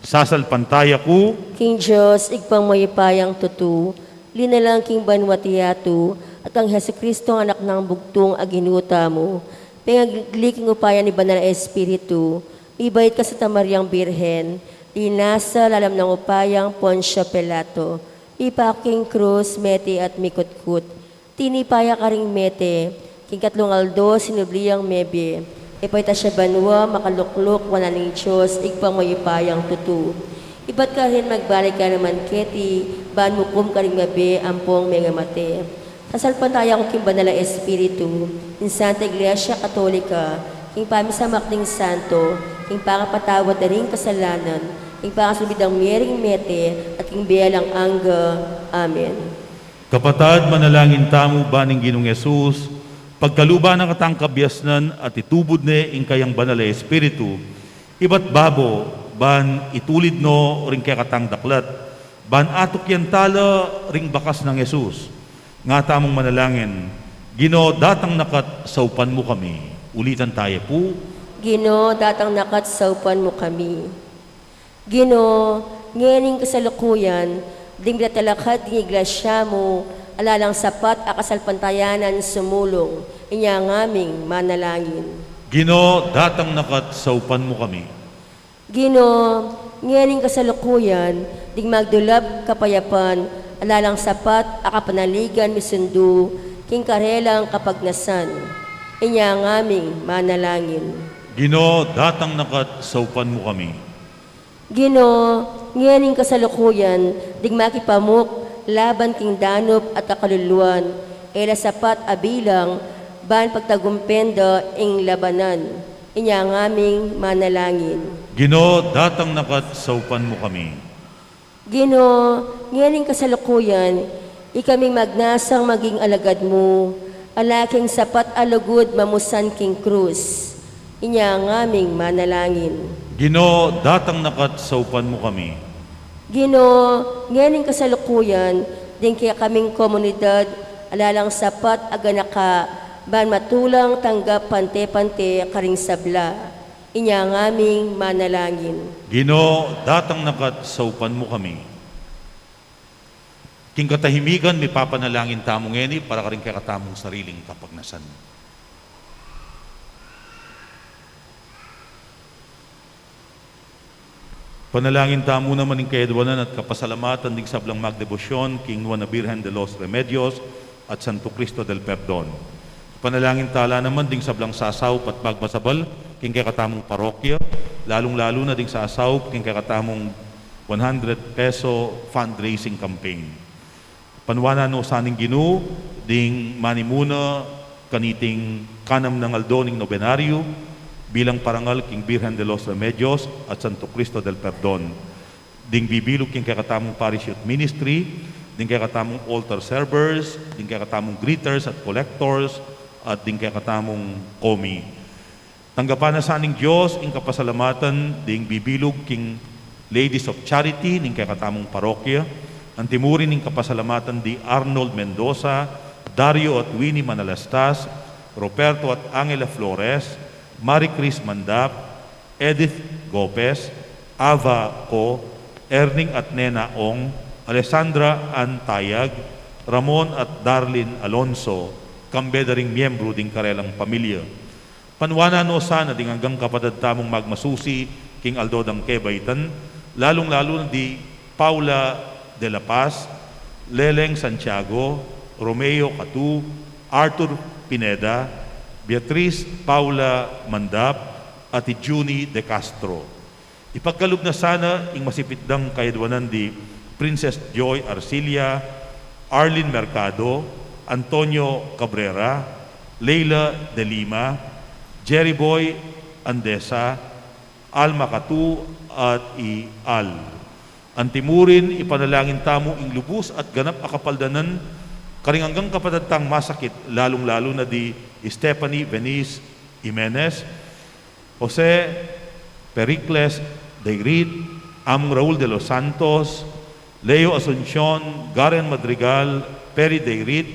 Sasalpantaya ku king Dios, Ibpang mayupayang tutu, linalang king banua at yatu, at kang Jesucristo, Anak nang bugtung a Ginu tamu, pengagli king upaya ning Banal a Espiritu, mibait kang Santa Mariang Birhen, linasa lalam ning upayang Poncio Pilato, mipaku king krus, mete at mikutkut, tinipa ya karing mete, king katlung aldo sinubli yang mebie, ipaitas ya banua, makalukluk wanan ning Dios, Ibpang mayupayang tutu. Ibat karin magbalik ya naman keti, ban mukum karing mebie ampong mengamate. Sasalpantaya ku king Banal a Espiritu, king Santa Iglesia Katolika, king pamisamak ding santo, king pakapatawad da ring kasalanan, king pakasulbi dang mie ring mete, at king bie alang angga. Amen. Kapatad, manalangin tamu ban ing Ginung Jesus, pagkaluban na katang kabiasnan at itubud ne ing kayang Banal a Espiritu, ibat babo, ban itulid no ring kekatang daklat, ban atukyan tala ring bakas nang Jesus. Nga tamung manalangin, Ginu, datang na ka't saupan mu kami. Ulitan taya pu. Ginu, datang na ka't saupan mu kami. Ginu, ngening kasalukuyan, ding mitatalakad ding iglesia mu, ala lang sapat a kasalpantayanan sumulung, inya ngaming manalangin. Ginu, datang na ka't saupan mu kami. Ginu, ngening kasalukuyan, ding magdulap kapayapan, ala lang sapat a kapanaligan misundu, king karelang kapagnasan, inya ngaming manalangin. Ginu, datang na ka't saupan mu kami. Ginu, ngening kasalukuyan, ding makipamuk laban king danup at a kaluluan, e la sapat a bilang, ban pagtagumpen da ing labanan, inya ngaming manalangin. Ginu, datang na ka't saupan mu kami. Ginu, ngening kasalukuyan, ikaming magnasang maging alagad mu, ala king sapat a lugud mamusan king krus, inya ngaming manalangin. Ginu, datang na ka't saupan mu kami. Ginu, ngening kasalukuyan, ding kekaming komunidad, ala lang sapat a ganaka, ban matulang tanggap pante-pante karing sabla, inya ngaming manalangin. Ginu, datang na ka't saupan mu kami. King katahimikan, mipapanalangin tamu ngeni para karing kekatamung sariling kapagnasan. Panalangin tamu naman ing kayadwanan at kapasalamatan ding sablang magdebosyon king Nuan a Birhen de los Remedios at Santo Cristo del Perdon. Panalangin tala naman ding sablang sasaup at magmasabal king kekatamung parokya, lalung-lalu na ding sasaup king kekatamung one hundred peso fundraising campaign. Panuanan no sa ning Ginu ding manimuna kaniting kanam nang aldo ning nobenaryo bilang parangal king Birhen de los Remedios at Santo Cristo del Perdon, ding bibilug king kekatamung parish youth ministry, ding kekatamung altar servers, ding kekatamung greeters at collectors, at ding kekatamung komi. Tanggapan na sa ning Dios ing kapasalamatan ding bibilug king Ladies of Charity ning kekatamung parokya, antimurin ing kapasalamatan di Arnold Mendoza, Dario at Winnie Manalastas, Roberto at Angela Flores, Marie Chris Mandap, Edith Gopez, Ava Co, Erning at Nena Ong, Alessandra Antayag, Ramon at Darlene Alonso, kambe da ring miyembru ding karelang pamilya. Panuanan no sana ding anggang kapatad tamung magmasusi king aldo dang kebaitan, lalung-lalu na di Paula de la Paz, Leleng Santiago, Romeo Catu, Arthur Pineda, Beatriz Paula Mandap, at i Junie de Castro. Ipagkalub na sana ing masipit dang kayadwanan di Princess Joy Arcilia, Arlene Mercado, Antonio Cabrera, Leila de Lima, Jerry Boy Andesa, Alma Catu, at i Al. Antimurin, ipanalangin tamu ing lubus at ganap a kapaldanan karing anggang kapatad tang masakit, lalung-lalu na di Stephanie Venice Jimenez, Jose Pericles Dayrit, Among Raul de los Santos, Leo Asuncion, Garen Madrigal, Perry Dayrit,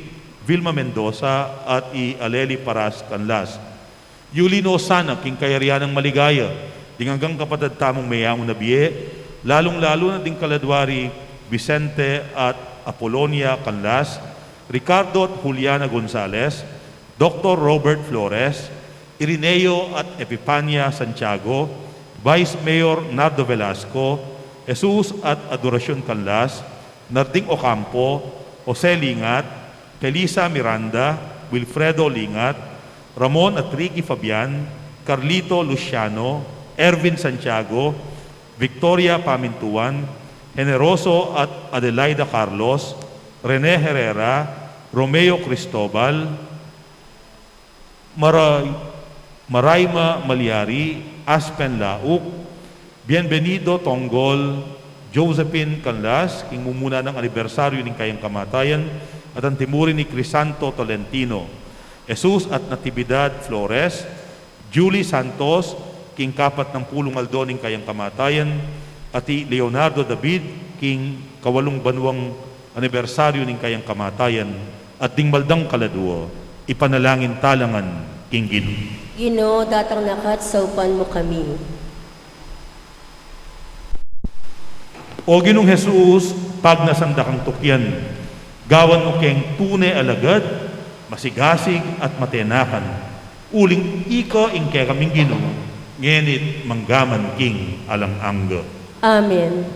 Vilma Mendoza, at i Aleli Paras Canlas. Yuli no sana king kayarian nang maligaya ding anggang kapatad tamung meyamu na bie, lalung-lalu na ding kaladua ri Vicente at Apolonia Canlas, Ricardo at Juliana Gonzalez, Doktor Robert Flores, Irineo at Epipania Santiago, Vice Mayor Nardo Velasco, Jesus at Adoracion Canlas, Narding Ocampo, Jose Lingat, Felisa Miranda, Wilfredo Lingat, Ramon at Ricky Fabian, Carlito Luciano, Ervin Santiago, Victoria Pamintuan, Generoso at Adelaida Carlos, Rene Herrera, Romeo Cristobal, Maray-, Maraima Malyari, Aspen Lauk, Bienvenido Tonggol, Josephine Canlas, king mumuna nang anibersaryu ning kayang kamatayan, at antimurin i Crisanto Tolentino, Jesus at Natividad Flores, Julie Santos, king kapat nang pulung aldo ning kayang kamatayan, at i Leonardo David, king kawalung banwang anibersaryu ning kayang kamatayan, at ding maldang kaladua, ipanalangin ta la ngan king Ginu. Ginu, datang na ka at saupan mu kami. O Ginung Jesus, pagnasan da kang tukian, gawan mu keng tune a lagad, masigasig at matenakan. Uling ika ing kekaming Ginu, ngeni't manggaman king alang angga. Amen.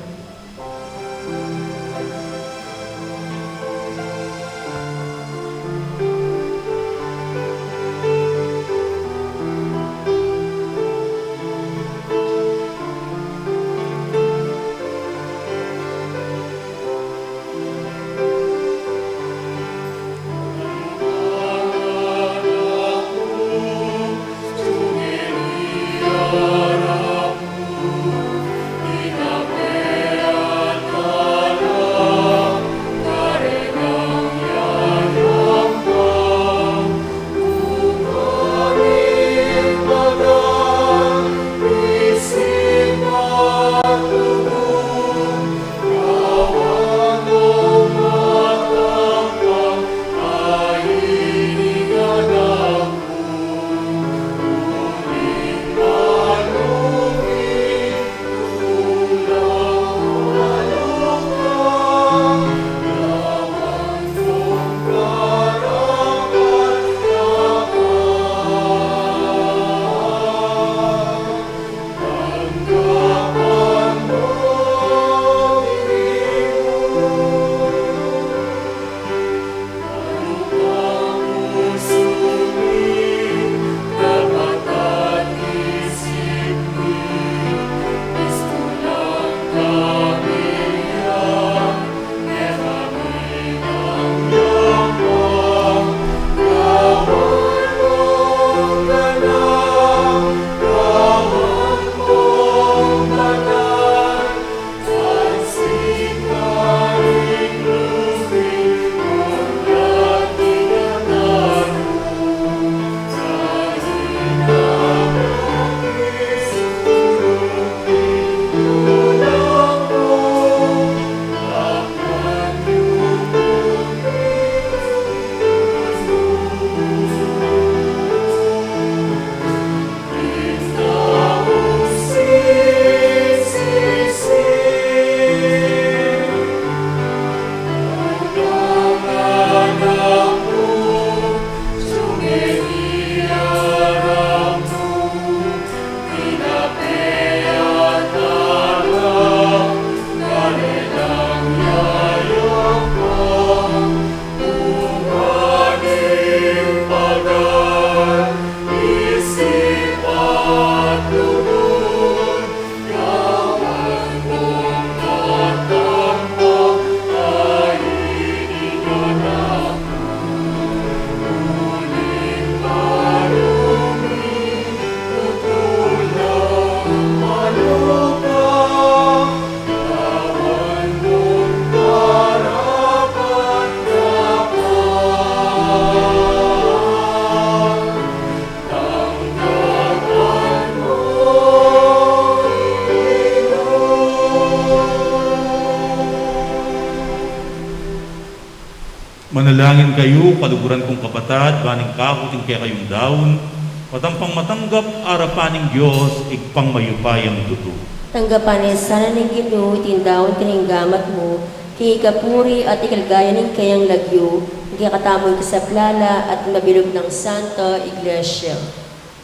Manalangin kayu, kaluguran kung kapatad, ban ing kahut ning kekayung daun, patampang matanggap arapan ning Dios, Ibpang mayupayang tutu. Tanggapan na sana ning Ginu iting daun king gamat mu, king ikapuri at ikaligaya ning kayang lagyu, king kekatamung kasaplalan at mabilug nang Santa Iglesia.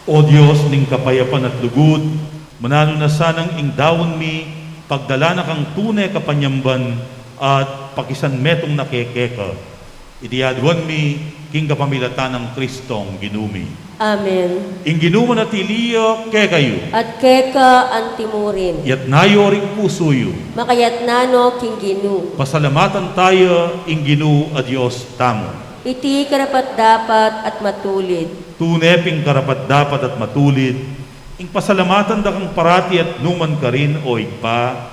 O Dios ning kapayapan at lugud, mananu na sanang ing daun mi, pagdalan na kang tune kapanyamban, at pakisanmetung na keka. Iti aduan mi, king kapamilatan nang Kristong Ginu mi. Amen. Ing Ginu manatili ya kekayu. At keka antimurin. Iyatas yu ring pusu yu. Makayatas no king Ginu. Pasalamatan taya ing Ginu a Dios tamu. Iti karapat-dapat at matulid. Tune pin karapat-dapat at matulid, ing pasalamatan da kang parati at nukarin man, O Ibpa,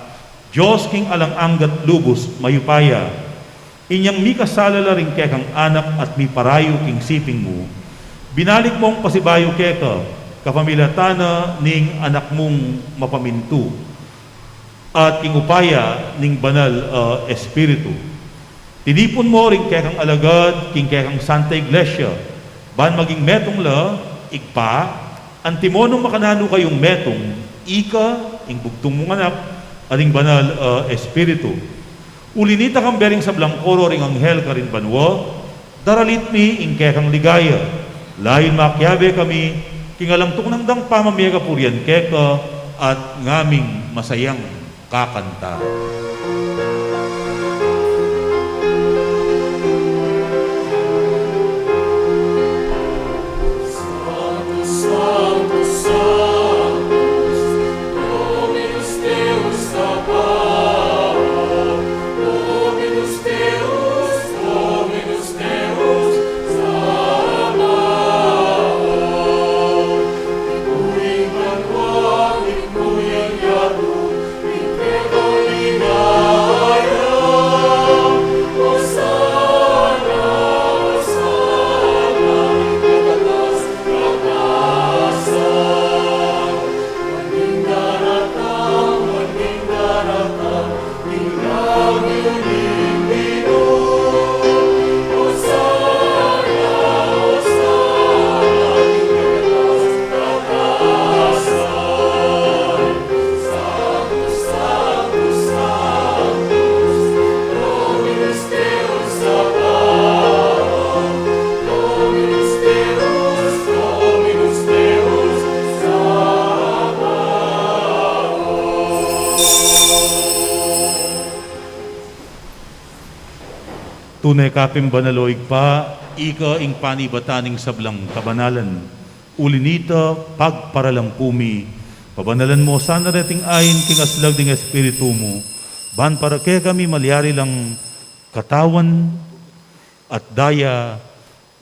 Dios king alang angga at lubus mayupaya. Inyang mikasala la ring kekang anak at miparayu king siping mu, binalik mung pasibayu keka, kapamilatan na ning anak mung mapamintu, at king upaya ning Banal a Espiritu. Tinipun mu ring kekang alagad king kekang Santa Iglesia, ban maging metung la, Ibpa, antimo nung makananu kayung metung, ika, ing bugtung mung Anak, at ing Banal a Espiritu. Uli nita, kambe ring sablang koro ring anghel karin banua, daralit mi ing kekang ligaya. Layun makiabe kami king alang tuknang dang pamamie kapurian keka at ngaming masayang kakanta. Tune ka pin banal, o Ibpa, ika ing panibatan ning sablang kabanalan. Uli nita, pagparalampu mi, pabanalan mu sana reting ain king aslag ning Espiritu mu, ban para kekami malyari lang katawan at daya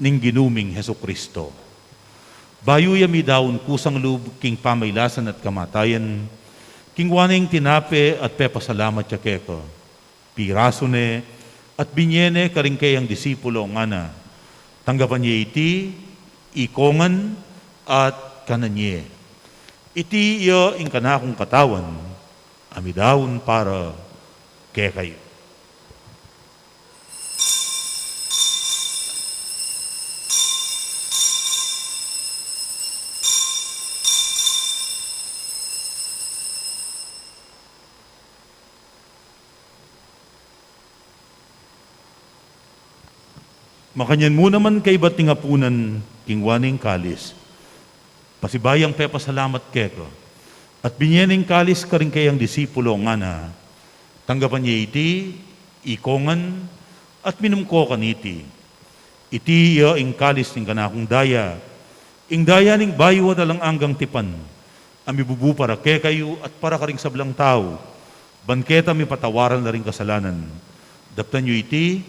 ning Ginu ming Jesucristo. Bayu ya midaun kusang lub king pamailasan at kamatayan, kingwa ne ing tinape at pepasalamat ya keka. Pirasu ne at binie ne karing kayang disipulo, ngana: Tanggapan ye iti, ikongan at kanan ye. Iti ya ing kanakung katawan, a midaun para kekayu. Makanyan mu naman kaybat ning apunan, kingwa ne ing kalis, pasibayu yang pepasalamat keka, at binie ne ing kalis karing kayang disipulo, ngana: Tanggapan ye iti, ikongan, at minum ko kaniti. Iti ya ing kalis ning kanakung daya, ing daya ning bayu at alang anggang tipan, a mibubu para kekayu at para karing sablang tau, ban keta mipatawaran la ring kasalanan. Daptan yu iti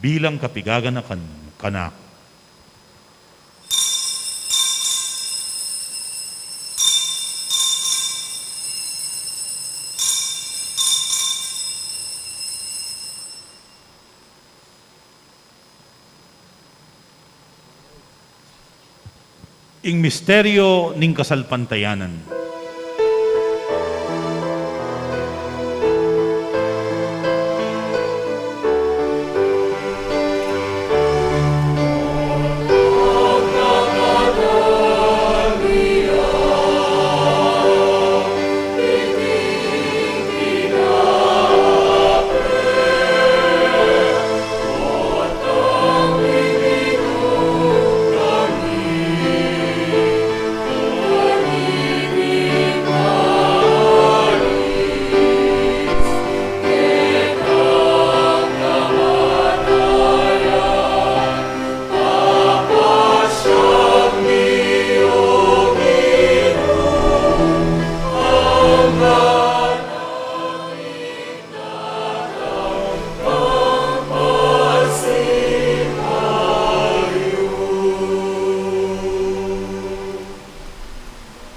bilang kapigaganakan kanaku. Ing misteryo ning kasalpantayanan.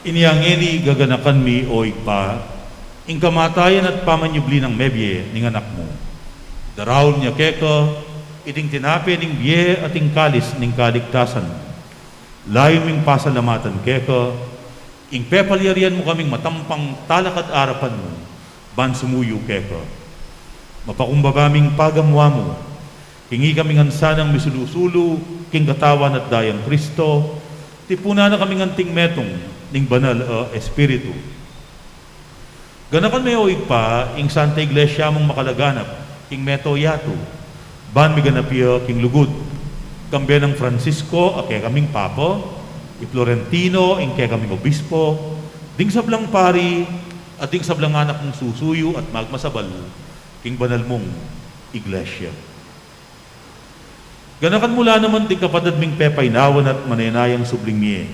Inya ngeni gaganakan mi, o Ibpa, ing kamatayan at pamanyubli nang mebie ning Anak mu. Daraun mi keka iting tinape ning bie at ing kalis ning kaligtasan. Layun ming pasalamatan keka ing pepalyarian mu kaming matampang talakad arapan mu ban sumuyu keka. Mapakumbaba ming pagamuan mu king ikami ngan sanang misulu-sulu king Katawan at Dayang Kristo, tipunan na kaming anting metung ning Banal a Espiritu. Ganakan me, o Ibpa, ing Santa Iglesia mung makalaganap king mabilug a yatu, ban miganap ya king lugud, kambe nang Francisco a kekaming Papa, i Florentino ing kekaming Obispo, ding sablang pari, at ding sablang anak mung susuyu at magmasabal king banal mung Iglesia. Ganakan mu la naman ding kapatad ming pepaynawan at manenayang subling mie,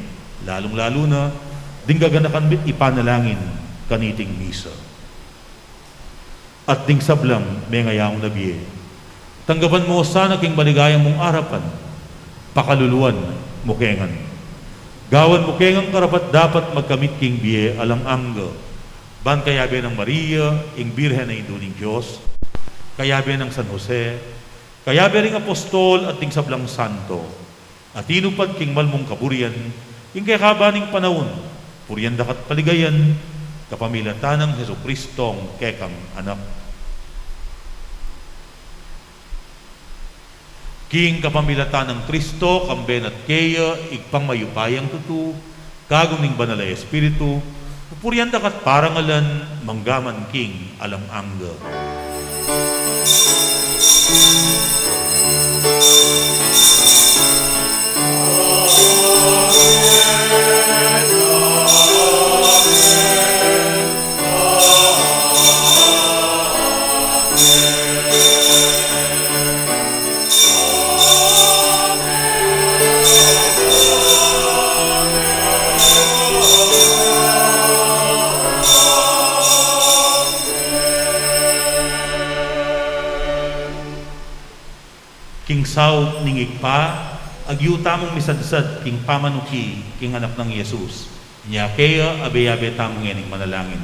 lalung-lalu na ding gaganakan mi ipanalangin kaniting misa. At ding sablang mengayaw na bie, tanggapan mu sana king maligaya mung arapan, pakaluluan mu ke ngan. Gawan mu ke ngan karapat-dapat magkamit king bie alang angga, ban kayabe nang Maria, ing Birhen a Indu ning Dios, kayabe nang San Jose, kayabe ring apostol at ding sablang santo a tinupad king mal mung kaburian king kekaban ning panaun, purian da ka't paligayan kapamilatan nang Jesucristong kekang Anak. King kapamilatan nang Kristo, kambe na't keya, Ibpang mayupayang tutu, kayabe ning Banal a Espiritu, pupurian da ka't parangalan manggaman king alang angga. King saup ning Ibpa, agyu tamung misadsad king pamanuki king Anak nang Jesus. Inya keya, abe-abe tamu ngening manalangin.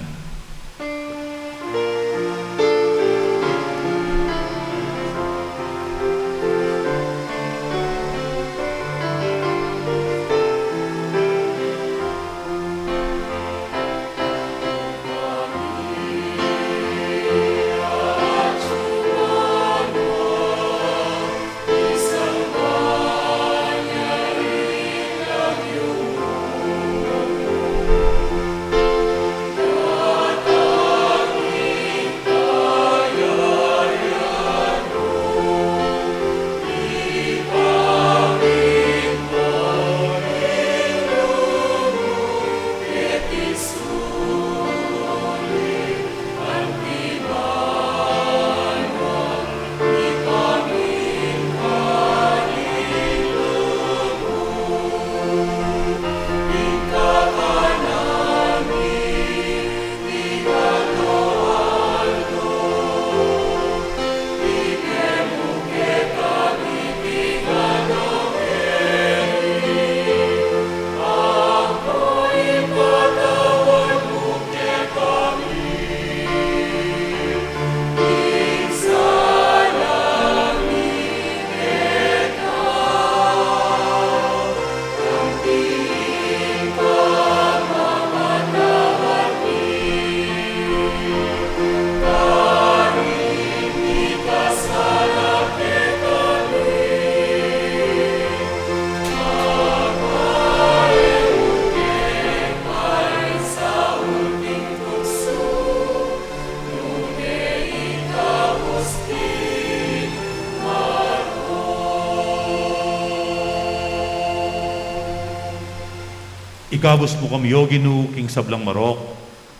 Ikabus mu kami, O Ginu, king sablang marok,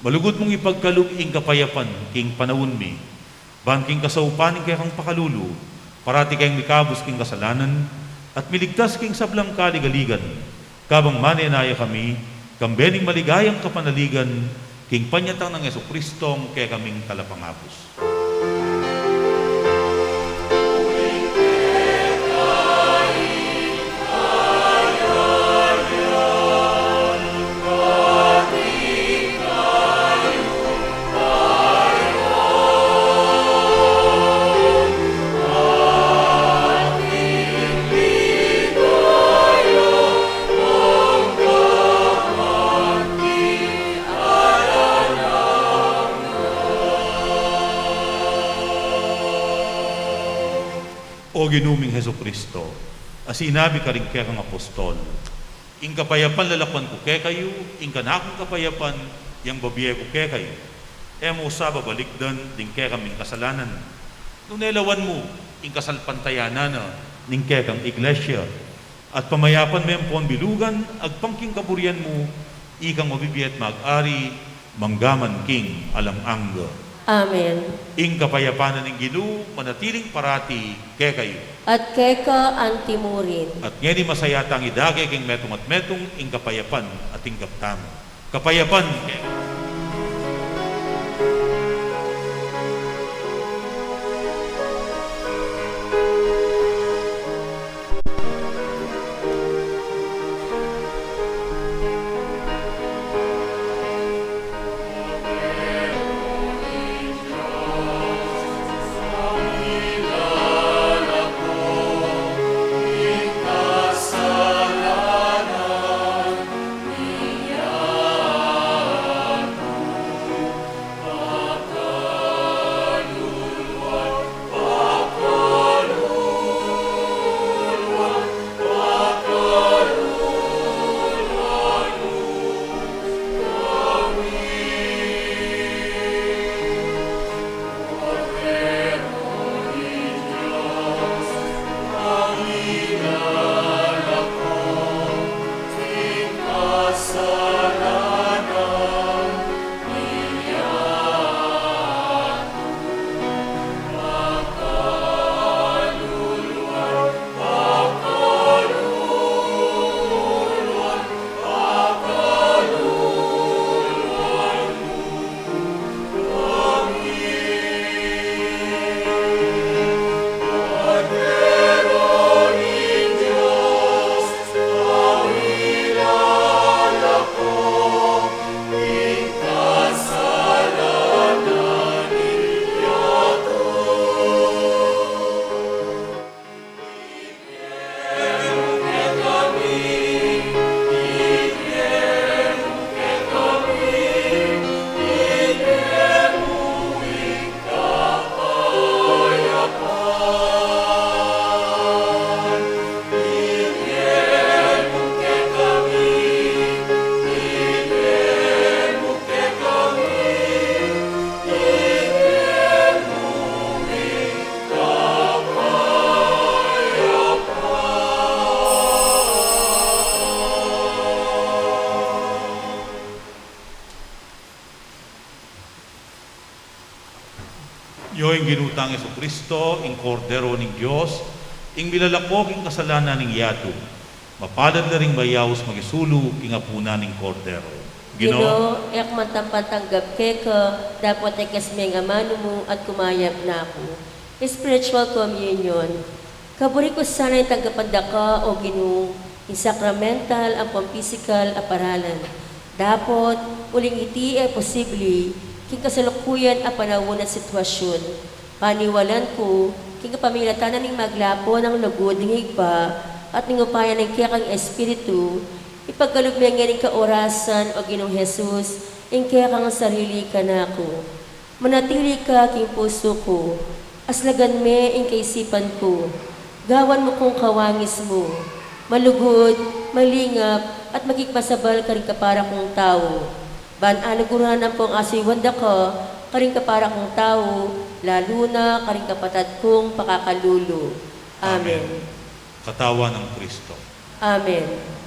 malugud mung ipagkalub ing kapayapan king panaun mi, ban king kasaupan ning kekang pakalulu, parati keng mikabus king kasalanan, at miligtas king sablang kaligaligan, kabang manenaya kami, kambe ning maligayang kapanaligan, king panyatang nang Jesucristong kekaming Talapangabus. O Ginu ming Jesucristo, a sinabi karing kekang apostol, ing kapayapan lalakwan ku kekayu, ing kanakung kapayapan yang bibie ku kekayu. E mu sa babalikdan ding kekaming kasalanan, nune lawan mu ing kasalpantayanan na ning kekang iglesia, at pamayapan me ampon bilugan agpang king kaburian mu, ikang mabibie at mag-ari mangga man king alang angga. Amen. Ing kapayapan na ning Ginu manatiling parati kekayu. At keka anti mu rin. At ngeni masaya tang idage king metung at metung ing kapayapan a tinggap tamu. Kapayapan kekayu. Io ing Ginu tang Jesucristo, ing Kordero ning Dios, ing milalako king kasalanan ning yatu. Mapalad la ring mayaus makisulu king apunan ning Kordero. Ginu, Ginu, e ku man tampan tanggap keka, dapot ikes me ing amanu mu at kumayap na ku. Spiritual Communion. Kaburi ku sana ing tanggapan da ka, O Ginu, ing sacramental ampon pisikal a paralan. Dapot, uling iti e posibli, king kasalukuyan a panaun at sitwasyun, paniwalan ku, king kapamilatan na ning maglapun a lugud ning Ibpa, at ning upaya ning kekang Espiritu, ipagkalub me ngeni king kaorasan, O Ginung Jesus, ing kekang sarili kanaku. Manatili ka king pusu ku, aslagan me ing kaisipan ku, gawan mu kung kawangis mu, malugud, malingap, at makipasabal karing kapara kung tau. Ban aluguran ampong asuyuan da ka karing kapara kung tau, lalu na karing kapatad kung pakakalulu. Amen. Amen. Katawan nang Kristo. Amen.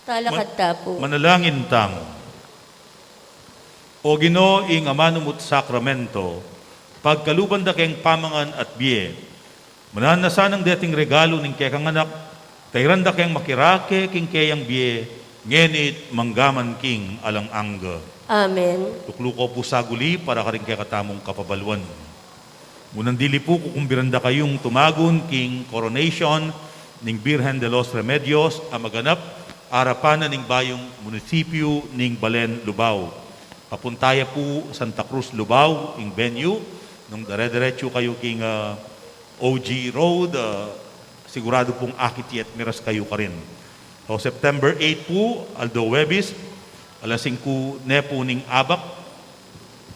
Talakad ta pu. Manalangin tamu. O Ginu, ing amanumut sakramento, pagkaluban da keng pamangan at bie, mananu na sanang deting regalu ning kekang anak, tairan da keng makirake king keyang bie, ngeni't manggaman king alang angga. Amen. Tuklu ko pu saguli para karing kekatamung kapabaluan. Nune dili pu, kukumbiran da kayung tumagun king coronation ning Birhen de los Remedios a maganap arapan na ning bayung munisipyu ning Balen, Lubao. Papunta ya pu Santa Cruz, Lubao, ing venue. Nung dare-derechu kayu king, ah, O G Road, ah, siguradu pung akit ye at miras kayu karin. So, September eight pu, aldo Huwebes, alas singku ne pu ning abak,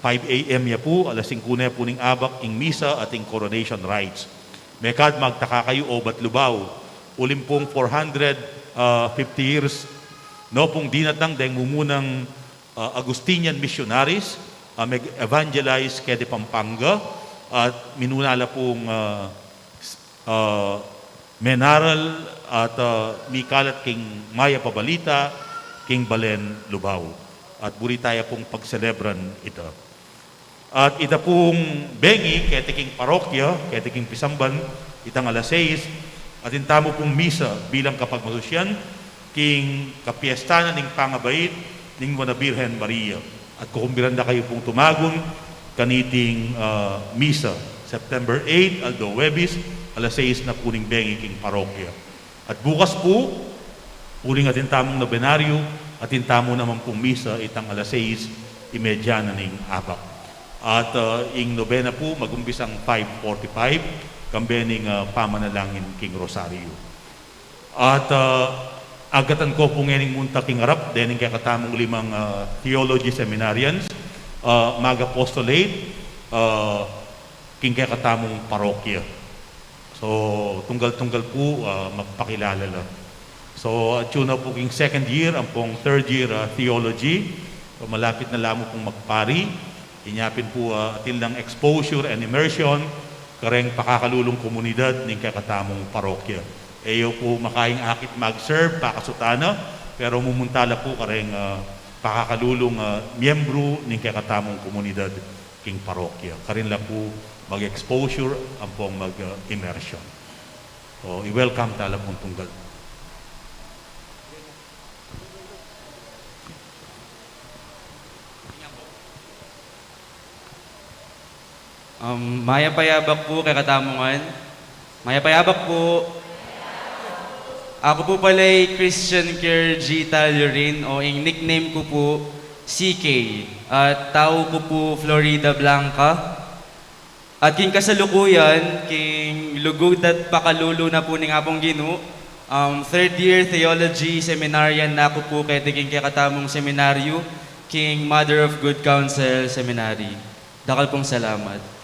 five A M ya pu, alas singku ne pu ning abak, ing misa at ing coronation rites. Mekad magtaka kayu, obat Lubao, uling pung four hundred, ah, fifty years no pung dinatang deng mumunang, ah, Augustinian missionaries, ah, mag-evangelize kede Pampanga, at minuna la pung, ah, s-, ah, menaral at, ah, mikalat king mayap a balita king Balen, Lubao. At buri taya pung pagselebran ita. At ita pung bengi keti king parokya, keti king pisamban, itang alas sais, atin tamu pung misa bilang kapagmasusyan king kapiesta na ning pangabait ning Nuan a Birhen Maria. At kukumbiran da kayu pung tumagun kaniting, ah, misa, September eight, aldo Huwebes, alas sais na pu ning bengi king parokya. At bukas pu, uling atin tamung nobenaryo, atin tamu naman pung misa itang alas sais y medya na ning abak. At, ah, ing nobena pu, magumpisang five forty-five, kambe ning, ah, pamanalangin king rosaryo. At, ah, agatan ko pu ngening munta king arap dening kekatamung limang, ah, theology seminarians, ah, mag-apostolate, ah, king kekatamung parokya. So, tunggal-tunggal pu, ah, magpakilala la. So, atyu na pu king second year ampong third year, ah, theology. So, malapit na la mu pung magpari. Inya pin pu, ah, atin lang exposure and immersion kareng pakakalulung komunidad ning kekatamung parokya. E yu pu makaing akit mag-serve, pakasutan na, pero mumunta la pu kareng, ah, pakakalulung, ah, miyembru ning kekatamung komunidad king parokya. Karin la pu mag-exposure ampong mag-immersion. O, i-welcome ta la pung tunggal. Um, mayap a abak pu kekatamu ngan. Mayap a abak pu. Aku pu pala i Christian Kergy Tallerin, o ing nickname ku pu C K. At tau ku pu Floridablanca. At king kasalukuyan, king lugud at pakalulu na pu ning Apung Ginu, um, third year theology seminarian na ku pu keti king kekatamung seminaryu, king Mother of Good Counsel Seminary. Dakal pung salamat.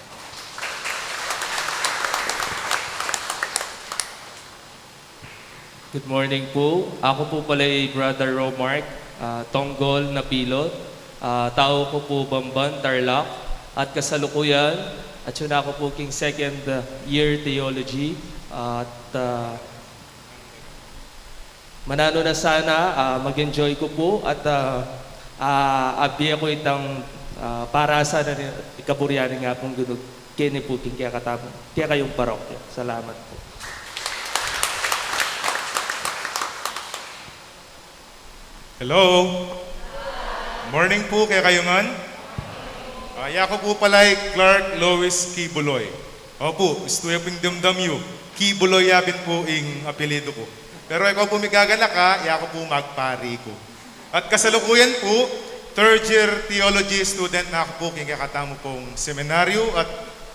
Good morning pu. Aku pu pala i Brother Romark, ah, Tonggol Napilot. Ah, tau ku pu Bamban, Tarlac. At kasalukuyan, atyu na ku pu king second, ah, year theology. At, ah, mananu na sana, ah, mag-enjoy ku pu at, ah, ah, abie ku itang, ah, parasan na ni-, ikaburian ning Apung Ginu keni pu king kekatamu, kekayung parokya. Salamat pu. Hello. Morning pu kekayu ngan. Ah, yaku pu pala i Clark Lois Kibuloy. Opu, istu ya pung damdam yu, Kibuloy ya pin pu ing apelyidu ku. Pero ikaw pu migaganaka, yaku pu magpari ku. At kasalukuyan pu, third year theology student na ku pu king kekatamu pung seminaryu at,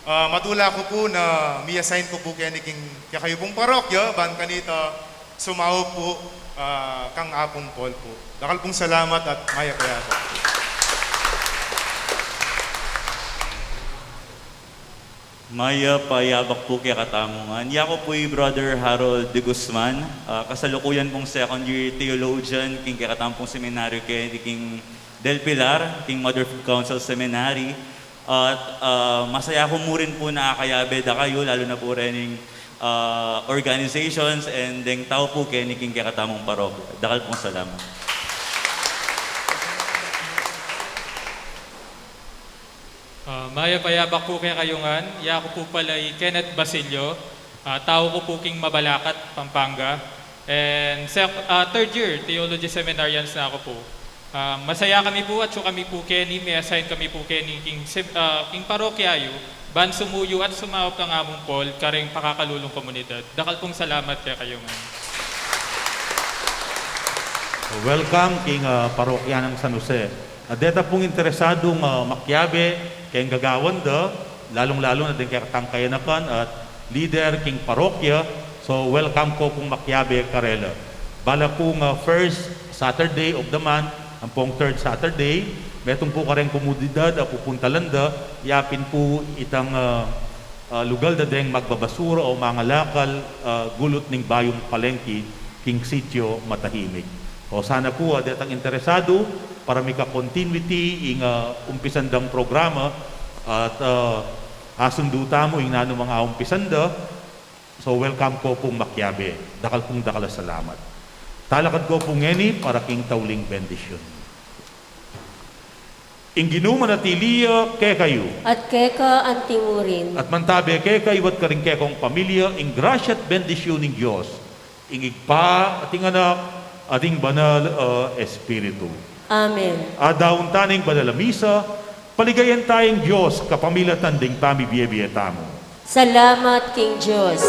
ah, matula ku pu na mi-assign ku pu keni king kekayu pung parokya, ban kanita sumaup pu, ah, kang Apung Paul pu. Dakal pung salamat at mayap a abak. Mayap a abak pu kekatamu ngan. Yaku pu i Brother Harold de Guzman, ah, kasalukuyan pung second year theologian king kekatamu pung seminaryu keni king Del Pilar, king Mother of Good Counsel Seminary. At, ah, masaya ku murin pu na akayabe da kayu, lalu na pu rening ah, organizations and deng tau pu keni king kekatamung parokya. Dakal pung salamat. Ah, mayap a yabak pu kekayu ngan. Yaku pu pala i Kenneth Basilio. Ah, tau ku pu king Mabalacat, Pampanga. And sec-, ah, third year theology seminarians na ku pu. Ah, masaya kami pu atsu kami pu keni, me-assign kami pu keni king sem-, ah, king parokya yu, ban sumuyu at sumaup kang Among Paul kareng pakakalulung komunidad. Dakal pung salamat kekayu ngan. Welcome king, ah, parokya nang San Jose. At deta pung interesadung, ah, makiabe keng gagawan da, lalung-lalu na deng kekatang kayanakan at leader king parokya, so welcome ko pung makiabe karela. Bala pung, ah, first Saturday of the month, ampong third Saturday, metung pu kareng komunidad a pupuntalan da, yapin pu itang, ah, ah, lugal da deng magbabasura o mangalakal, ah, gulut ning bayung palengki king sitio Matahimik. O sana pu, ah, detang interesadu para mika-continuity ing, ah, umpisan dang programa at, ah, asundu tamu ing nanumang aumpisan da. So, welcome ko pung makiabe. Dakal pung dakal a salamat. Talakad ko pu ngeni para king tauling bendisyun. Ing Ginu manatili ya kekayu. At keka antimurin. At mantabe kekayu at karing kekong pamilya ing grasya at bendisyun ning Dios, ing Ibpa, at ing Anak, at ing Banal a Espiritu. Amen. Adaun ta na ing banal a misa, paligayan ta ing Dios kapamilatan ding pamibie-bie tamu. Salamat king Dios.